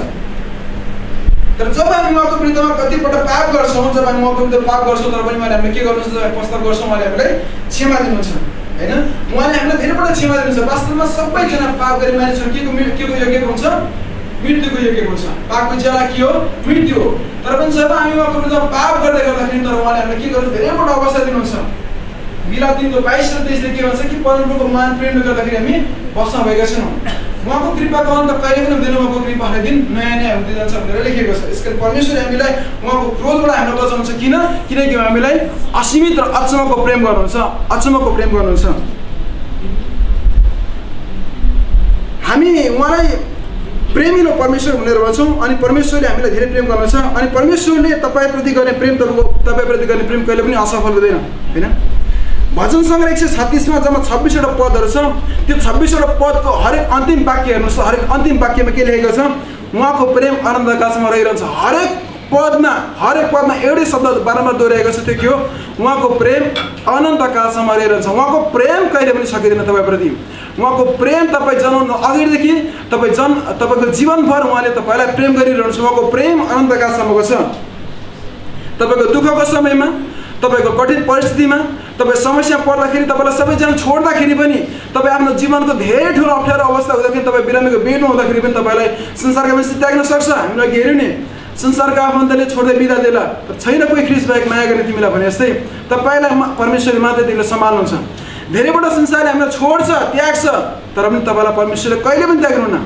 तर जब हामी उहाँको विरुद्धमा कतिपल्ट पाप गर्छौँ, जब हामी उहाँको विरुद्ध पाप गर्छौँ, तर पनि उहाँले हामीले के गर्नुहुन्छ, जब हामी प्रस्ताव गर्छौँ उहाँले हामीलाई क्षमा दिनुहुन्छ, होइन। उहाँले हामीलाई धेरैपल्ट क्षमा दिनुहुन्छ। वास्तवमा सबैजना पाप गर्ने मानिसहरू के को योग्य हुन्छ, मृत्युको योग्य हुन्छ। पापको ज्याला के हो, मृत्यु हो। तर पनि जब हामी उहाँको विरुद्धमा पाप गर्दै गर्दाखेरि तर उहाँले हामीलाई के गर्नु, धेरैपल्ट अवसर दिनुहुन्छ। मिलाप दिनको 22 र 23ले के भन्छ कि परमप्रभुको महान प्रेमले गर्दाखेरि हामी बस्न भएका छैनौँ। उहाँको कृपाको अन्त कहिले पनि हुँदैन, उहाँको कृपा हरेक दिन नयाँ नयाँ हुँदै जान्छ भनेर लेखेको छ। यसकारण परमेश्वरले हामीलाई उहाँको क्रोधबाट हामीलाई बचाउनुहुन्छ। किनकि हामीलाई असीमित र अचम्मको प्रेम गर्नुहुन्छ। हामी उहाँलाई प्रेमिलो परमेश्वर भनेर भन्छौँ। अनि परमेश्वरले हामीलाई धेरै प्रेम गर्नुहुन्छ। अनि परमेश्वरले तपाईँप्रति गर्ने प्रेम कहिले पनि असफल हुँदैन, होइन। भजन सङ्ग्रह 136मा जम्मा 26वटा पदहरू छ। त्यो 26वटा पदको हरेक अन्तिम वाक्य हेर्नुहोस्, हरेक अन्तिम वाक्यमा के लेखेको छ, उहाँको प्रेम अनन्तकालसम्म रहिरहन्छ। हरेक पदमा एउटै शब्द बारम्बार दोहोऱ्याएको छ, त्यो के हो, उहाँको प्रेम अनन्तकालसम्म रहिरहन्छ। उहाँको प्रेम कहिले पनि सकिँदैन तपाईँप्रति। उहाँको प्रेम तपाईँ जन्मनु अगाडिदेखि तपाईँको जीवनभर उहाँले तपाईँलाई प्रेम गरिरहन्छ। उहाँको प्रेम अनन्तकालसम्मको छ। तपाईँको दुःखको समयमा, तपाईँको कठिन परिस्थितिमा, तपाईँ समस्या पर्दाखेरि, तपाईँलाई सबैजना छोड्दाखेरि पनि, तपाईँ आफ्नो जीवनको धेरै ठुलो अप्ठ्यारो अवस्था हुँदाखेरि, तपाईँ बिरामीको बेडमा हुँदाखेरि पनि तपाईँलाई संसारका मान्छे त्याग्न सक्छ। हामीलाई हेऱ्यो नि, संसारका आफन्तले छोड्दै बिदा देला, तर छैन कोही ख्रिस्ट बाहेक माया गर्ने तिमीलाई भने जस्तै तपाईँलाई परमेश्वरले मात्रै तिमीलाई सम्हाल्नुहुन्छ। धेरैबाट संसारले हामीलाई छोड्छ, त्याग्छ, तर पनि तपाईँलाई परमेश्वरले कहिले पनि त्याग्नुहुन्न।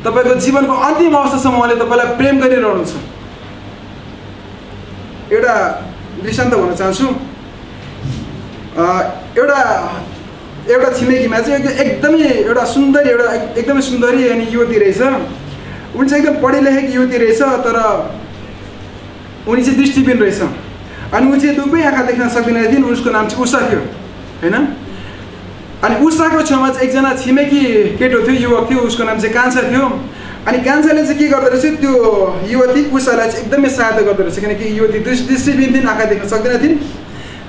तपाईँको जीवनको अन्तिम अवस्थासम्म उहाँले तपाईँलाई प्रेम गरिरहनुहुन्छ। एउटा दृष्टान्त भन्न चाहन्छु। एउटा छिमेकीमा चाहिँ एकदमै सुन्दरी अनि युवती रहेछ। उनी चाहिँ एकदम पढे लेखेकी युवती रहेछ, तर उनी चाहिँ दृष्टिबिन रहेछ। अनि ऊ चाहिँ दुवै आँखा देख्न सक्दैन थिइन्। उसको नाम चाहिँ उषा थियो, होइन। अनि उषाको छेउमा चाहिँ एकजना छिमेकी केटो थियो, युवक थियो, उसको नाम चाहिँ कान्छा थियो। अनि कान्छाले चाहिँ के गर्दो रहेछ, त्यो युवती उषालाई चाहिँ एकदमै सहायता गर्दो रहेछ, किनकि युवती दृष्टिबिन थिइन्, आँखा देख्न सक्दैन थिइन्।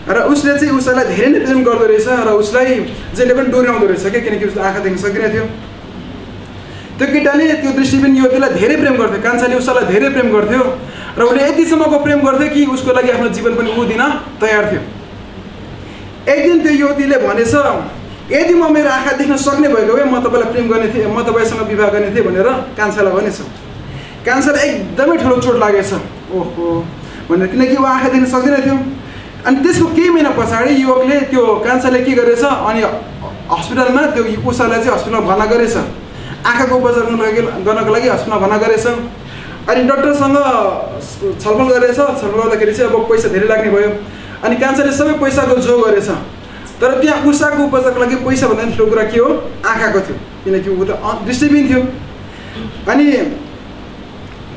र उसले चाहिँ उषालाई धेरै नै प्रेम गर्दो रहेछ र उसलाई जहिले पनि डोर्याउँदो रहेछ क्या, किनकि उसले आँखा देख्न सकिरहेको थियो। त्यो केटाले त्यो दृष्टिबिन युवतीलाई धेरै प्रेम गर्थ्यो। कान्छाले उषालाई धेरै प्रेम गर्थ्यो र उसले यतिसम्मको प्रेम गर्थ्यो कि उसको लागि आफ्नो जीवन पनि ऊ दिन तयार थियो। एक दिन त्यो युवतीले भनेछ, यदि म मेरो आँखा देख्न सक्ने भएको भए म तपाईँलाई प्रेम गर्ने थिएँ, म तपाईँसँग विवाह गर्ने थिएँ भनेर कान्छालाई भनेछ। कान्छालाई एकदमै ठुलो चोट लागेछ, ओहो भनेर, किनकि ऊ आँखा देख्न सक्दैन थियो। अनि त्यसको केही महिना पछाडि युवकले त्यो कान्छाले के गरेछ, अनि हस्पिटलमा त्यो उषालाई चाहिँ हस्पिटलमा भर्ना गरेछ, आँखाको उपचार गर्नको लागि हस्पिटलमा भर्ना गरेछ। अनि डक्टरसँग छलफल गरेछ। छलफल गर्दाखेरि चाहिँ अब पैसा धेरै लाग्ने भयो। अनि कान्छाले सबै पैसाको जो गरेछ, तर त्यहाँ उषाको उपचारको लागि पैसा भन्दा ठुलो कुरा के हो, आँखाको थियो, किनकि ऊ त दृष्टिबिन थियो। अनि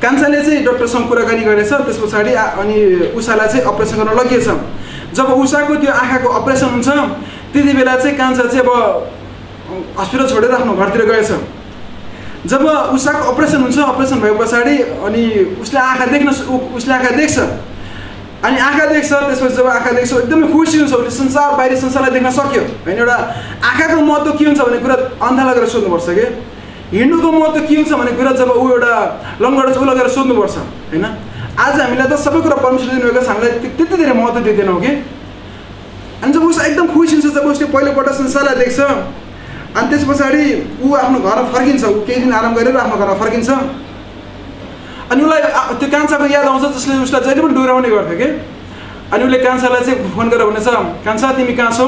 कान्छाले चाहिँ डक्टरसँग कुराकानी गरेछ। त्यस पछाडि अनि उषालाई चाहिँ अपरेसन गर्न लगिएछ। जब उषाको त्यो आँखाको अपरेसन हुन्छ त्यति बेला चाहिँ कान्छा चाहिँ अब हस्पिटल छोडेर आफ्नो घरतिर गएछ। जब उषाको अपरेसन हुन्छ, अपरेसन भए पछाडि अनि उसले आँखा देख्छ। अनि आँखा देख्छ, त्यसपछि जब आँखा देख्छ एकदमै खुसी हुन्छ। उसले बाहिरी संसारलाई देख्न सक्यो, होइन। एउटा आँखाको महत्त्व के हुन्छ भन्ने कुरा अन्धा लगेर सोध्नुपर्छ कि हिँड्नुको महत्त्व के हुन्छ भन्ने कुरा जब ऊ एउटा लङ्गडा चाहिँ ऊ लगेर सोध्नुपर्छ, होइन। आज हामीलाई त सबै कुरा परमेश्वरले दिनुभएको छ, हामीलाई त्यति धेरै महत्त्व दिँदैनौँ कि। अनि जब उसो एकदम खुसी हुन्छ, जब उसले पहिलोपल्ट संसारलाई देख्छ अनि त्यस पछाडि ऊ आफ्नो घर फर्किन्छ, ऊ केही दिन आराम गरेर आफ्नो घरमा फर्किन्छ। अनि उसलाई त्यो कान्छाको याद आउँछ जसले उसलाई जहिले पनि डोराउने गर्थ्यो कि। अनि उसले कान्छालाई चाहिँ फोन गरेर भनेछ, कान्छा तिमी कहाँ छौ,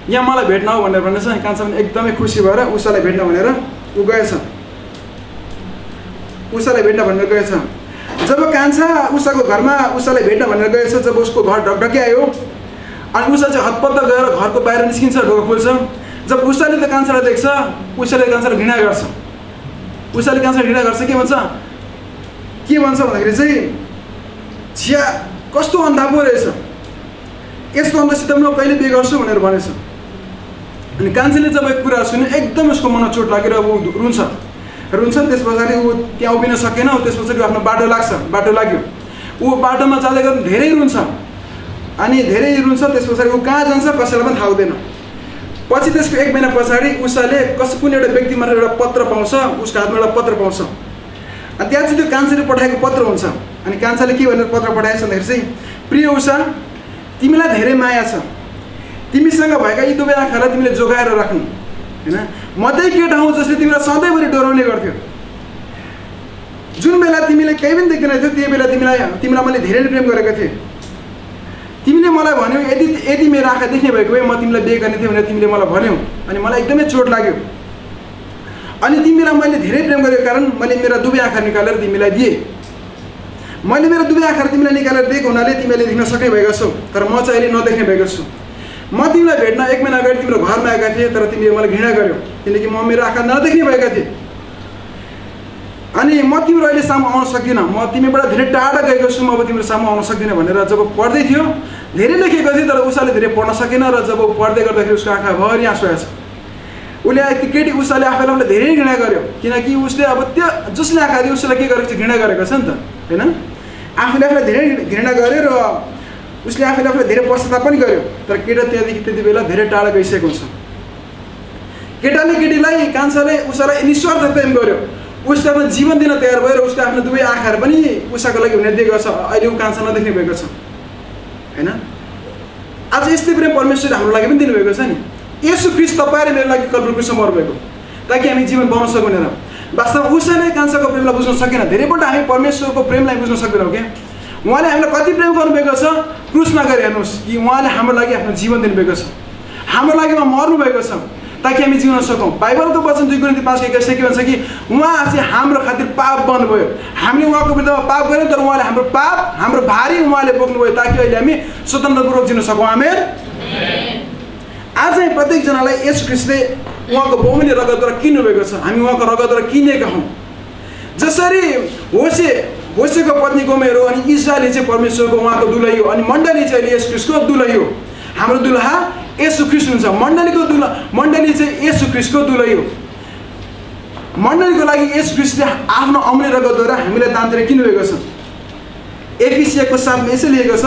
यहाँ मलाई भेट्न हो भनेर भनेछ। कान्छा पनि एकदमै खुसी भएर उषालाई भेट्न भनेर ऊ गएछ, उषालाई भेट्न भनेर गएछ। जब कान्छा उषाको घरमा उषालाई भेट्न भनेर गएछ, जब उसको घर ढकढक्यायो अनि उषा चाहिँ हतपत्त गएर घरको बाहिर निस्किन्छ, ढोका खोल्छ। जब उषाले त कान्छालाई देख्छ, उषाले कान्छालाई घृणा गर्छ। उषाले कान्छालाई घृणा गर्छ, के भन्छ भन्दाखेरि चाहिँ छिया कस्तो अन्धा पो रहेछ, यस्तो अन्धसित म कहिले बिहे गर्छु भनेर भनेछ। अनि कान्छाले जब एक कुरा सुन्यो एकदम उसको मनमा चोट लागेर ऊ रुन्छ। त्यस पछाडि ऊ त्यहाँ उभिन सकेन। त्यस पछाडि आफ्नो बाटो लाग्यो। ऊ बाटोमा जाँदै गर्दा धेरै रुन्छ। त्यस पछाडि ऊ कहाँ जान्छ कसैलाई पनि थाहा हुँदैन। पछि त्यसको 1 महिना पछाडि उषाले कुनै एउटा व्यक्तिमा एउटा पत्र पाउँछ, उसको हातमा एउटा पत्र पाउँछ। अनि त्यहाँ चाहिँ त्यो कान्छाले पठाएको पत्र हुन्छ। अनि कान्छाले के भनेर पत्र पठाएछ भन्दाखेरि चाहिँ, प्रिय उषा, तिमीलाई धेरै माया छ, तिमीसँग भएका यी दुवै आँखालाई तिमीले जोगाएर राख्नु हैन। म त्यही केटा हुँ जसले तिमीलाई सधैँभरि डराउने गर्थ्यो। जुन बेला तिमीले केही पनि देख्दैन थियो त्यही बेला तिमीलाई मैले धेरै प्रेम गरेको थिएँ। तिमीले मलाई भन्यौ यदि मेरो आँखा देख्ने भएको भए म तिमीलाई बिहे गर्ने थिएँ भनेर तिमीले मलाई भन्यौ। अनि मलाई एकदमै चोट लाग्यो। अनि तिमीलाई मैले धेरै प्रेम गरेको कारण मैले मेरा दुवै आँखा निकालेर तिमीलाई दिएँ। मैले मेरो दुवै आँखा तिमीलाई निकालेर दिएको हुनाले तिमीले देख्न सक्ने भएको छौ, तर म चाहिँ अहिले नदेख्ने भएको छु। म तिमीलाई भेट्न 1 महिना अगाडि तिम्रो घरमा आएका थिएँ, तर तिमीले मलाई घृणा गर्यौ किनकि म मेरो आँखा नदेख्ने भएका थिएँ। अनि म तिम्रो अहिले सामु आउन सक्दिनँ, म तिमीबाट धेरै टाढा गएको छु, म अब तिम्रो सामु आउन सक्दिनँ भनेर जब पढ्दै थियो, धेरै लेखेको थियो तर उषाले धेरै पढ्न सकेन। र जब पढ्दै गर्दाखेरि उसको आँखाभरि आँसु आएछ। उसले त्यो केटी उषाले आफैलाई धेरै घृणा गर्यो किनकि उसले अब त्यो जसले आँखा दियो उसलाई के गरेको छ, घृणा गरेको छ नि त हैन। आफूले आफूलाई धेरै घृणा गर्यो र उसले आफूलाई धेरै पश्चाताप पनि गर्यो। तर केटा त्यहाँदेखि त्यति बेला धेरै टाढा गइसकेको हुन्छ। केटीलाई कान्छाले उषालाई निस्वार्थ प्रेम गर्यो। उसले आफ्नो जीवन दिन तयार भयो र उसले आफ्नो दुवै आँखाहरू पनि उषाको लागि हुने दिएको छ। अहिले ऊ कान्छा नदेख्ने भएको छ हैन। आज यस्तै प्रेम परमेश्वरले हाम्रो लागि पनि दिनुभएको छ नि। येशू ख्रीष्ट तपाईले मेरो लागि कल्पना क्रुसमा मर्नुभएको ताकि हामी जीवन पाउन सकौँ भनेर। वास्तवमा उषाले कान्छाको प्रेमलाई बुझ्न सकेन। धेरैपल्ट हामी परमेश्वरको प्रेमलाई बुझ्न सक्दैनौँ क्या। उहाँले हामीलाई कति प्रेम गर्नुभएको छ क्रुसमा गएर हेर्नुहोस् कि उहाँले हाम्रो लागि आफ्नो जीवन दिनुभएको छ, हाम्रो लागि उहाँ मर्नुभएको छ ताकि हामी जिउन सकौँ। बाइबलको वचन 2 कोरिन्थी 5:21 के भन्छ कि उहाँ चाहिँ हाम्रो खातिर पाप बन्नुभयो। हामीले उहाँको विरुद्धमा पाप गऱ्यौँ तर उहाँले हाम्रो पाप हाम्रो भारी उहाँले बोक्नुभयो ताकि अहिले हामी स्वतन्त्रपूर्वक जिउन सकौँ। आमेन। आज चाहिँ प्रत्येकजनालाई येशू ख्रीष्टले उहाँको बहुमूल्य रगतद्वारा किन्नुभएको छ। हामी उहाँको रगतद्वारा किनेका हौँ। जसरी होसेको पत्नी गोमेर हो अनि इस्राएल चाहिँ परमेश्वरको उहाँको दुलही हो अनि मण्डली चाहिँ येशू ख्रीष्टको दुलही हो। हाम्रो दुलहा येशू ख्रीष्ट हुन्छ। मण्डली चाहिँ येशू ख्रीष्टको दुलही हो। मण्डलीको लागि येशू ख्रीष्टले आफ्नो अमूल्य रगतद्वारा हामीलाई दान दिएर किन्नुभएको छ। एफिसियाको 7 मा यसै लेखेको छ,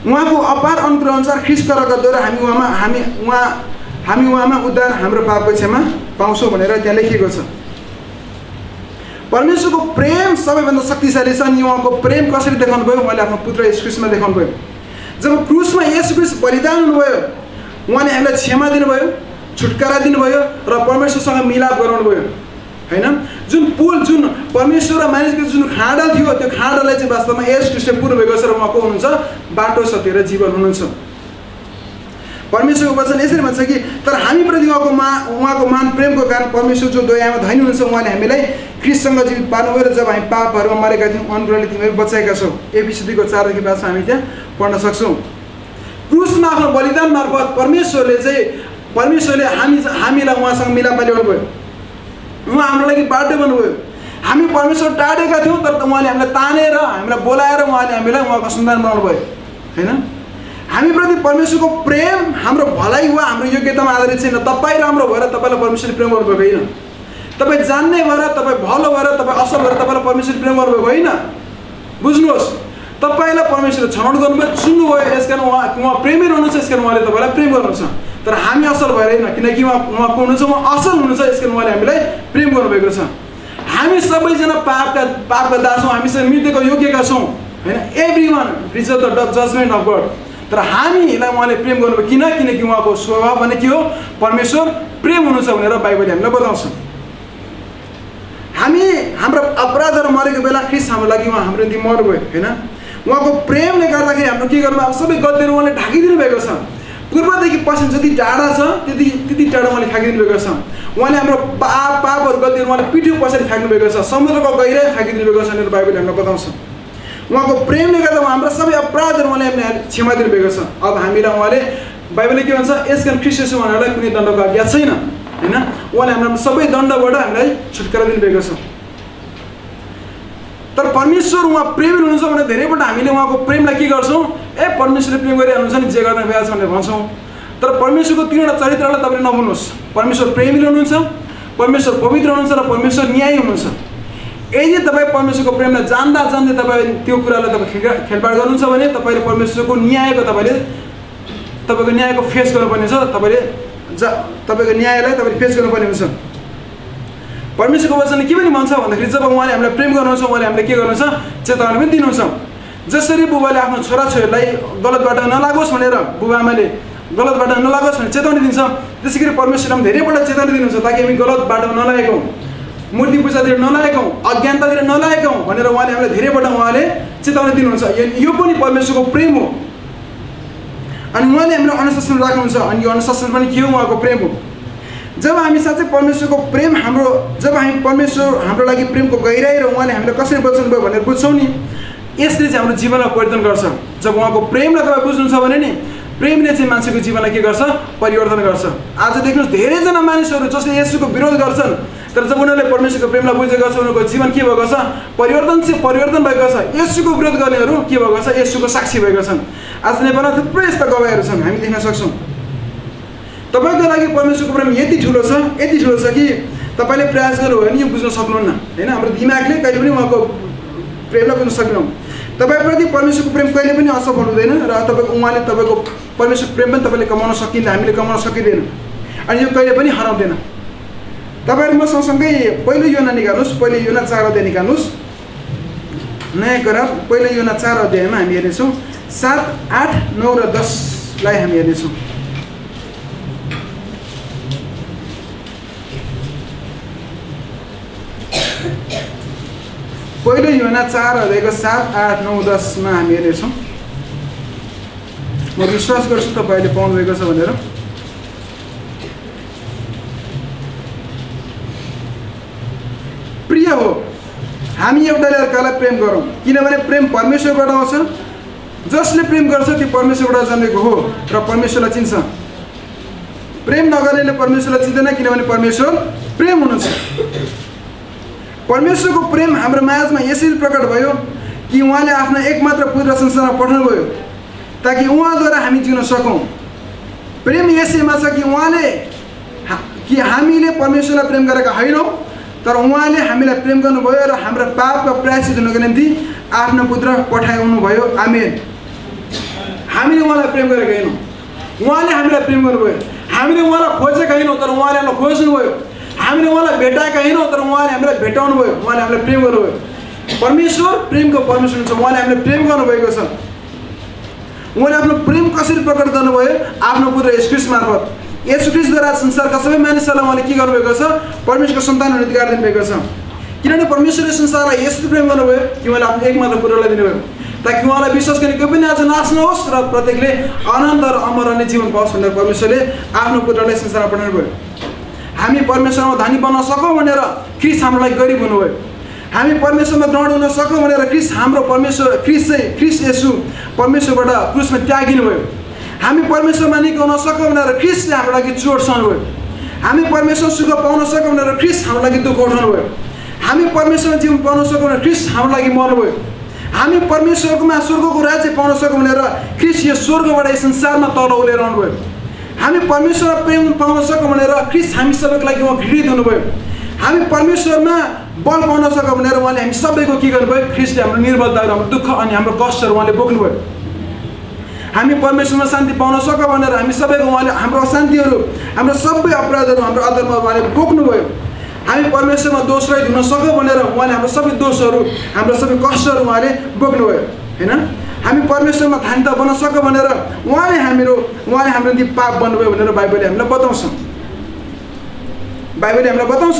उहाँको अपार अनुग्रह अनुसार ख्रीष्टको रगतद्वारा हामी उहाँमा उद्धार हाम्रो पापको क्षमा पाउँछौँ भनेर त्यहाँ लेखिएको छ। परमेश्वरको प्रेम सबैभन्दा शक्तिशाली छ। अनि उहाँको प्रेम कसरी देखाउनु भयो? उहाँले आफ्नो पुत्र येशू ख्रीष्टमा देखाउनु भयो। जब क्रुसमा येशू ख्रीष्ट बलिदान हुनुभयो, उहाँले हामीलाई क्षमा दिनुभयो, छुटकारा दिनुभयो र परमेश्वरसँग मिलाप गराउनु भयो हैन। जुन परमेश्वर र मानिसको जुन खाडल थियो त्यो खाडललाई चाहिँ वास्तवमा येशू ख्रीष्टले पुर्नु भएको छ र उहाँ को हुनुहुन्छ? बाटो, सत्य र जीवन हुनुहुन्छ। परमेश्वरको वचन यसरी भन्छ कि तर हामीप्रति उहाँको महान प्रेमको कारण परमेश्वर जो दयामा धनी हुनुहुन्छ उहाँले हामीलाई ख्रीष्टसँग जीवित पार्नुभयो र जब हामी पापहरूमा मरेका थियौँ अनुग्रहले तिमीहरू बचाएका छौ। एफिसी 2:4 देखि 5 हामी त्यहाँ पढ्न सक्छौँ। क्रुसमा आफ्नो बलिदान मार्फत परमेश्वरले हामीलाई उहाँसँग मिलाप ल्याउनु भयो। उहाँ हाम्रो लागि बाटो बन्नुभयो। हामी परमेश्वर टाढेका थियौँ तर उहाँले हामीलाई तानेर हामीलाई बोलाएर उहाँले हामीलाई उहाँको सन्तान बनाउनु भयो हैन। हामीप्रति परमेश्वरको प्रेम हाम्रो भलाइ वा हाम्रो योग्यतामा आधारित छैन। तपाईँ राम्रो भएर तपाईँलाई परमेश्वरले प्रेम गर्नुभएको होइन। तपाईँ जान्ने भएर, तपाईँ भलो भएर, तपाईँ असल भएर तपाईँलाई परमेश्वरले प्रेम गर्नुभएको होइन। बुझ्नुहोस्, तपाईँलाई परमेश्वरले छनौट गर्नुभयो, चुन्नुभयो, यसकारण उहाँ प्रेमी रहनुहुन्छ, यसकारण उहाँले तपाईँलाई प्रेम गर्नुहुन्छ। तर हामी असल भएर होइन किनकि उहाँ को हुनुहुन्छ? उहाँ असल हुनुहुन्छ, यसकारण उहाँले हामीलाई प्रेम गर्नुभएको छ। हामी सबैजना पापका दास हौँ, हामी सबै मृत्युको योग्यका छौँ हैन। Everyone deserve the judgement of God. तर हामीलाई उहाँले प्रेम गर्नुभयो किनकि उहाँको स्वभाव भने के हो? परमेश्वर प्रेम हुनुहुन्छ भनेर बाइबलले हामीलाई बताउँछ। हामी हाम्रो अपराधहरू मरेको बेला ख्रीष्ट हाम्रो लागि उहाँ हाम्रो निम्ति मर्नुभयो हैन। उहाँको प्रेमले गर्दाखेरि हाम्रो के गर्नुभयो? सबै गल्तीहरू उहाँले ढाकिदिनु भएको छ। पूर्वदेखि पश्चिम जति टाढा छ त्यति टाढा उहाँले फ्याँकिदिनु भएको छ। उहाँले हाम्रो पापहरू गल्तीहरू उहाँले पिठो पछाडि फ्याँक्नु भएको छ, समुद्रको गहिराई फ्याँकिदिनु भएको छ भनेर बाइबलले हामीलाई बताउँछ। उहाँको प्रेमले गर्दा हाम्रो सबै अपराधहरू उहाँले क्षमा दिनुभएको छ। अब हामीलाई उहाँले बाइबलले के भन्छ? यसकारण ख्रीष्ट येशू उहाँहरूलाई कुनै दण्डको आज्ञा छैन हैन। उहाँले हाम्रो सबै दण्डबाट हामीलाई छुटकारा दिनुभएको छ। तर परमेश्वर उहाँ प्रेमी हुनुहुन्छ भने धेरैपल्ट हामीले उहाँको प्रेमलाई के गर्छौँ? परमेश्वरले प्रेम गरिहाल्नुहुन्छ नि, जे गर्न भ्याएको छ भनेर भन्छौँ। तर परमेश्वरको तीनवटा चरित्रलाई तपाईँले नभुल्नुहोस्। परमेश्वर प्रेमी हुनुहुन्छ, परमेश्वर पवित्र हुनुहुन्छ र परमेश्वर न्यायी हुनुहुन्छ। यदि तपाईँ परमेश्वरको प्रेमलाई जान्दै तपाईँ त्यो कुरालाई तपाईँ खेलबाड गर्नुहुन्छ भने तपाईँले परमेश्वरको तपाईँको न्यायको फेस गर्नुपर्ने छ। तपाईँको न्यायलाई तपाईँले फेस गर्नुपर्ने हुन्छ। परमेश्वरको वचनले के पनि भन्छ भन्दाखेरि जब उहाँले हामीलाई प्रेम गर्नुहुन्छ उहाँले हामीलाई के गर्नुहुन्छ? चेतावनी पनि दिनुहुन्छ। जसरी बुबाले आफ्नो छोराछोरीलाई गलत बाटो नलागोस् भनेर बुबाआमाले गलत बाटो नलागोस् भनेर चेतावनी दिन्छ, त्यसै गरी परमेश्वरले पनि धेरैपल्ट चेतावनी दिनुहुन्छ ताकि हामी गलत बाटो नलागौँ, मूर्ति पूजातिर नलागौँ, अज्ञानतातिर नलागौँ भनेर उहाँले हामीलाई धेरैपल्ट उहाँले चेतावनी दिनुहुन्छ। यो पनि परमेश्वरको प्रेम हो। अनि उहाँले हामीलाई अनुशासन राख्नुहुन्छ। अनि यो अनुशासन पनि के हो? उहाँको प्रेम हो। जब हामी साँच्चै परमेश्वरको प्रेम जब हामी परमेश्वर हाम्रो लागि प्रेमको गहिराई र उहाँले हामीलाई कसरी बचाउनु भयो भनेर बुझ्छौँ नि, यसले चाहिँ हाम्रो जीवनलाई परिवर्तन गर्छ। जब उहाँको प्रेमलाई तपाईँ बुझ्नुहुन्छ भने नि, प्रेमले चाहिँ मान्छेको जीवनलाई के गर्छ? परिवर्तन गर्छ। आज देख्नुहोस् धेरैजना मानिसहरू जसले येशूको विरोध गर्छन्, तर जब उनीहरूले परमेश्वरको प्रेमलाई बुझेको छ उनीहरूको जीवन के भएको छ? परिवर्तन भएको छ। येशूको विरोध गर्नेहरू के भएको छ? येशूको साक्षी भएको छन्। आज नेपालमा थुप्रै यस्ता गवाईहरू छन्, हामी देख्न सक्छौँ। तपाईँको लागि परमेश्वरको प्रेम यति ठुलो छ कि तपाईँले प्रयास गर्नुभयो भने यो बुझ्न सक्नुहुन्न हैन। हाम्रो दिमागले कहिले पनि उहाँको प्रेमलाई बुझ्न सक्दैनौँ। तपाईँप्रति परमेश्वरको प्रेम कहिले पनि असफल हुँदैन र उहाँले तपाईँको परमेश्वरको प्रेम पनि तपाईँले कमाउन सकिँदैन, हामीले कमाउन सकिँदैन। अनि यो कहिले पनि हराउँदैन। तपाईँहरू म सँगसँगै पहिलो योना निकाल्नुहोस्, पहिलो योना 4 अध्याय निकाल्नुहोस्। नयाँ करार पहिलो योना 4 अध्यायमा हामी हेर्नेछौँ 7, 8, 9 र 10लाई हामी हेर्नेछौँ। पहिलो योना 4 अध्यायको 7, 8, 9, 10मा हामी हेर्नेछौँ। म विश्वास गर्छु तपाईँले पाउनुभएको छ भनेर। प्रिय हो, हामी एउटाले अर्कालाई प्रेम गरौँ, किनभने प्रेम परमेश्वरबाट आउँछ। जसले प्रेम गर्छ त्यो परमेश्वरबाट जन्मेको हो र परमेश्वरलाई चिन्छ। प्रेम नगर्नेले परमेश्वरलाई चिन्दैन, किनभने परमेश्वर प्रेम हुनुहुन्छ। परमेश्वरको प्रेम हाम्रो माझमा यसरी प्रकट भयो कि उहाँले आफ्नो एकमात्र पुत्र संसारमा पठाउनुभयो ताकि उहाँद्वारा हामी जिउन सकौँ। प्रेम यसैमा छ कि हामीले परमेश्वरलाई प्रेम गरेका होइनौँ, तर उहाँले हामीलाई प्रेम गर्नुभयो र हाम्रो पापका प्रायश्चित हुनको निम्ति आफ्नो पुत्र पठाउनुभयो। आमेन। हामीले उहाँलाई प्रेम गरेका होइनौँ, उहाँले हामीलाई प्रेम गर्नुभयो। हामीले उहाँलाई खोजेका होइनौँ, तर उहाँले हामीलाई खोज्नुभयो। हामीले उहाँलाई भेटाएका होइनौँ, तर उहाँले हामीलाई भेटाउनु भयो। उहाँले हामीलाई प्रेम गर्नुभयो। परमेश्वर प्रेमको परमेश्वर हुन्छ। उहाँले हामीलाई प्रेम गर्नुभएको छ। उहाँले आफ्नो प्रेम कसरी प्रकट गर्नुभयो? आफ्नो पुत्र येशू ख्रीष्ट मार्फत। येशू ख्रीष्टद्वारा संसारका सबै मानिसहरूलाई उहाँले के गर्नुभएको छ? परमेश्वरको सन्तान हुने अधिकार दिनुभएको छ। किनभने परमेश्वरले संसारलाई यसरी प्रेम गर्नुभयो कि उहाँले आफ्नो एकमात्र पुत्रलाई दिनुभयो ताकि उहाँलाई विश्वास गर्ने कोही पनि आज नाश नहोस् र प्रत्येकले अनन्त र अमर रहने जीवन पाओस् भनेर परमेश्वरले आफ्नो पुत्रलाई संसारमा पठाउनु भयो। हामी परमेश्वरमा धनी बन्न सकौँ भनेर ख्रीष्ट हाम्रो लागि गरिब हुनुभयो। हामी परमेश्वरमा दृढ हुन सकौँ भनेर ख्रीष्ट येशू परमेश्वरबाट क्रुसमा त्यागिनु भयो। हामी परमेश्वरमा निको हुन सकौँ भनेर ख्रीष्टले हाम्रो लागि चोट सहनुभयो। हामी परमेश्वर सुख पाउन सकौँ भनेर ख्रीष्ट हाम्रो लागि दुःख उठाउनु भयो। हामी परमेश्वरमा जीवन पाउन सकौँ भनेर ख्रीष्ट हाम्रो लागि मर्नुभयो। हामी परमेश्वरकोमा स्वर्गको राज्य पाउन सकौँ भनेर ख्रीष्ट यो स्वर्गबाट यस संसारमा तल उलेर आउनुभयो। हामी परमेश्वरमा प्रेम पाउन सकौँ भनेर ख्रीष्ट हामी सबैको लागि उहाँ घृणित हुनुभयो। हामी परमेश्वरमा बल पाउन सकौँ भनेर उहाँले हामी सबैको के गर्नुभयो? ख्रीष्टले हाम्रो निर्बलता, हाम्रो दुःख अनि हाम्रो कष्टहरू उहाँले बोक्नुभयो। हामी परमेश्वरमा शान्ति पाउन सकौँ भनेर हामी सबैको उहाँले हाम्रो अशान्तिहरू, हाम्रो सबै अपराधहरू, हाम्रो अधर्महरू उहाँले बोक्नुभयो। हामी परमेश्वरमा दोषरहित हुन सक्यो भनेर उहाँले हाम्रो सबै दोषहरू हाम्रो सबै कष्टहरू उहाँले बोक्नुभयो हैन। हामी परमेश्वरमा धन्यता बन्न सक्यो भनेर उहाँले हाम्रो निम्ति पाप बन्नुभयो भनेर बाइबलले हामीलाई बताउँछ। बाइबलले हामीलाई बताउँछ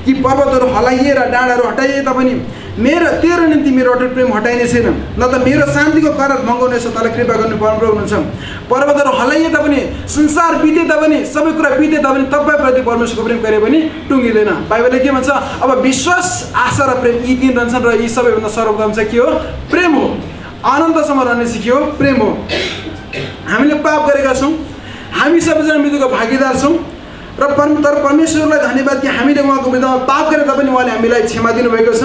कि पर्वतहरू हल्लाइए र डाँडाहरू हटाइए तापनि तेरो निम्ति मेरो अटुट प्रेम हटाइने छैन, न त मेरो शान्तिको कारण मगाउनेछ तँलाई कृपा गर्ने परमप्रभु हुनुहुन्छ। पर्वतहरू हल्लाइए तापनि संसार बिते तापनि सबै कुरा बिते तापनि तपाईँप्रति परमेश्वरको प्रेम कहिले पनि टुङ्गिँदैन। बाइबलले के भन्छ अब विश्वास आशा र प्रेम यी तीन रहन्छन् र यी सबैभन्दा सर्वोत्तम चाहिँ के हो प्रेम हो। अनन्तसम्म रहने सिक्यो प्रेम हो। हामीले पाप गरेका छौँ, हामी सबैजना मृत्युको भागीदार छौँ र तर परमेश्वरलाई धन्यवाद कि हामीले उहाँको विरुद्धमा पाप गरेर तापनि उहाँले हामीलाई क्षमा दिनुभएको छ।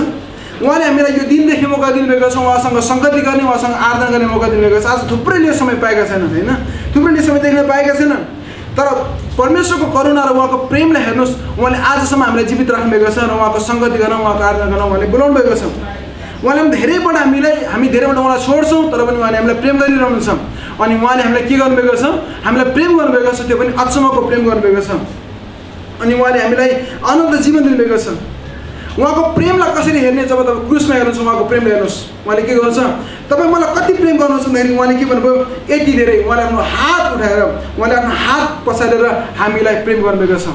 उहाँले हामीलाई यो दिनदेखि मौका दिनुभएको छ, उहाँसँग सङ्गति गर्ने उहाँसँग आराधना गर्ने मौका दिनुभएको छ। आज थुप्रैले समय पाएका छैनन् होइन, थुप्रैले समय देख्न पाएका छैनन्, तर परमेश्वरको करुणा र उहाँको प्रेमलाई हेर्नुहोस्, उहाँले आजसम्म हामीलाई जीवित राख्नुभएको छ र उहाँको सङ्गति गर्न उहाँको आराधना गर्न उहाँले बोलाउनु भएको छ। उहाँले धेरैबाट हामी धेरैबाट उहाँलाई छोड्छौँ तर पनि उहाँले हामीलाई प्रेम गरिरहनुहुन्छ। अनि उहाँले हामीलाई के गर्नुभएको छ, हामीलाई प्रेम गर्नुभएको छ, त्यो पनि अचम्मको प्रेम गर्नुभएको छ। अनि उहाँले हामीलाई अनन्त जीवन दिनुभएको छ। उहाँको प्रेमलाई कसरी हेर्ने, जब तपाईँ क्रुसमा हेर्नुहुन्छ उहाँको प्रेमलाई हेर्नुहोस्, उहाँले के गर्नुहुन्छ, तपाईँ मलाई कति प्रेम गर्नुहुन्छ भन्दाखेरि उहाँले के भन्नुभयो, यति धेरै। उहाँले आफ्नो हात उठाएर उहाँले आफ्नो हात पछाडेर हामीलाई प्रेम गर्नुभएको छ।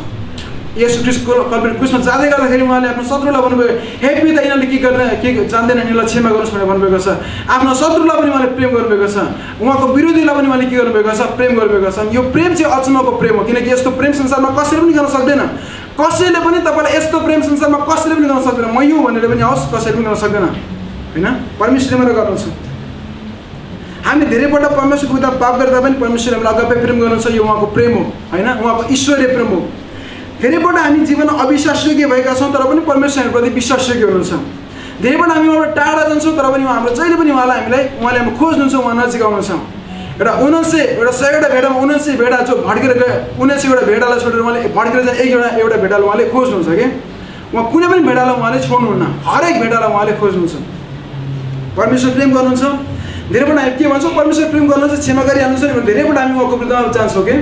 येशू ख्रीष्टको क्रुसमा जाँदै गर्दाखेरि उहाँले आफ्नो शत्रुलाई भन्नुभयो, हे पिता यिनीहरूले के जान्दैन यिनीहरूलाई क्षमा गर्नुहोस् भनेर भन्नुभएको छ। आफ्नो शत्रुलाई पनि उहाँले प्रेम गर्नुभएको छ, उहाँको विरोधीलाई पनि उहाँले के गर्नुभएको छ, प्रेम गर्नुभएको छ। यो प्रेम चाहिँ अचम्मको प्रेम हो, किनकि यस्तो प्रेम संसारमा कसैले पनि गर्न सक्दैन। कसैले पनि तपाईँलाई यस्तो प्रेम संसारमा कसैले पनि गर्न सक्दैन। म यो भनेर पनि होस् कसैले पनि गर्न सक्दैन होइन, परमेश्वरले मात्र गर्नुहुन्छ। हामी धेरैपल्ट परमेश्वरको विरुद्ध पाप गरेर पनि परमेश्वरले हामीलाई अगापै प्रेम गर्नुहुन्छ। यो उहाँको प्रेम हो होइन, उहाँको ईश्वरीय प्रेम हो। धेरैपल्ट हामी जीवनमा अविश्वासयोग्य भएका छौँ तर पनि परमेश्वर हामीप्रति विश्वासयोग्य हुनुहुन्छ। धेरैपल्ट हामी उहाँबाट टाढा जान्छौँ तर पनि हाम्रो जहिले पनि उहाँले हामी खोज्नुहुन्छ, उहाँ नजिक आउनुहुन्छ। एउटा 100वटा भेडामा 79 भेडा जो भड्केर गए, 79वटा भेडालाई छोडेर उहाँले भड्केर चाहिँ एउटा भेडालाई उहाँले खोज्नुहुन्छ कि उहाँ कुनै पनि भेडालाई उहाँले छोड्नुहुन्न, हरेक भेडालाई उहाँले खोज्नुहुन्छ। परमेश्वर प्रेम गर्नुहुन्छ। धेरैपल्ट हामी के भन्छौँ, परमेश्वर प्रेम गर्नुहुन्छ क्षमा गरिहाल्नुहुन्छ नि भने धेरैपल्ट हामी उहाँको विरुद्धमा जान्छौँ कि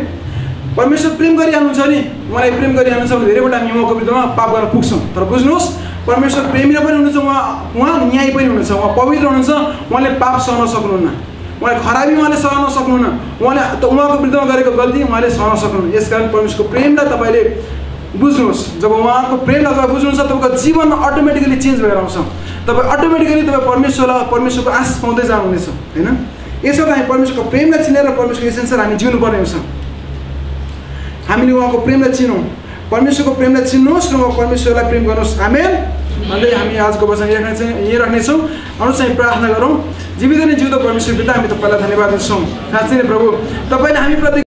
परमेश्वर प्रेम गरिहाल्नुहुन्छ नि मलाई प्रेम गरिहाल्नुहुन्छ भने धेरैपल्ट हामी उहाँको विरुद्धमा पाप गर्न पुग्छौँ। तर बुझ्नुहोस् परमेश्वर प्रेमी पनि हुनुहुन्छ, उहाँ न्याय पनि हुनुहुन्छ, उहाँ पवित्र हुनुहुन्छ। उहाँले पाप सहन सक्नुहुन्न, उहाँले खराबी उहाँले सहन सक्नुहुन्न, उहाँले उहाँको विरुद्धमा गरेको गल्ती उहाँले सहन सक्नुहुन्न। यसकारण परमेश्वरको प्रेमलाई तपाईँले बुझ्नुहोस्। जब उहाँको प्रेमलाई तपाईँ बुझ्नुहुन्छ तपाईँको जीवनमा अटोमेटिकली चेन्ज भएर आउँछ। तपाईँ अटोमेटिकली तपाईँ परमेश्वरको आशिष पाउँदै जानुहुनेछ होइन। यसो हामी परमेश्वरको प्रेमलाई चिनेर परमेश्वरको एसेन्सर हामी जिउनुपर्ने हुन्छ। हामीले उहाँको प्रेमलाई चिनौँ, परमेश्वरको प्रेमलाई चिन्नुहोस् र उहाँ परमेश्वरलाई प्रेम गर्नुहोस्। आमेन भन्दै हामी आजको वचन यहीँ राख्नेछौँ। आउनुहोस् हामी प्रार्थना गरौँ। जीवित नै जिउँदो परमेश्वर पिता हामी तपाईँलाई धन्यवाद दिन्छौँ। साँच्चै नै प्रभु तपाईँले हामीप्रति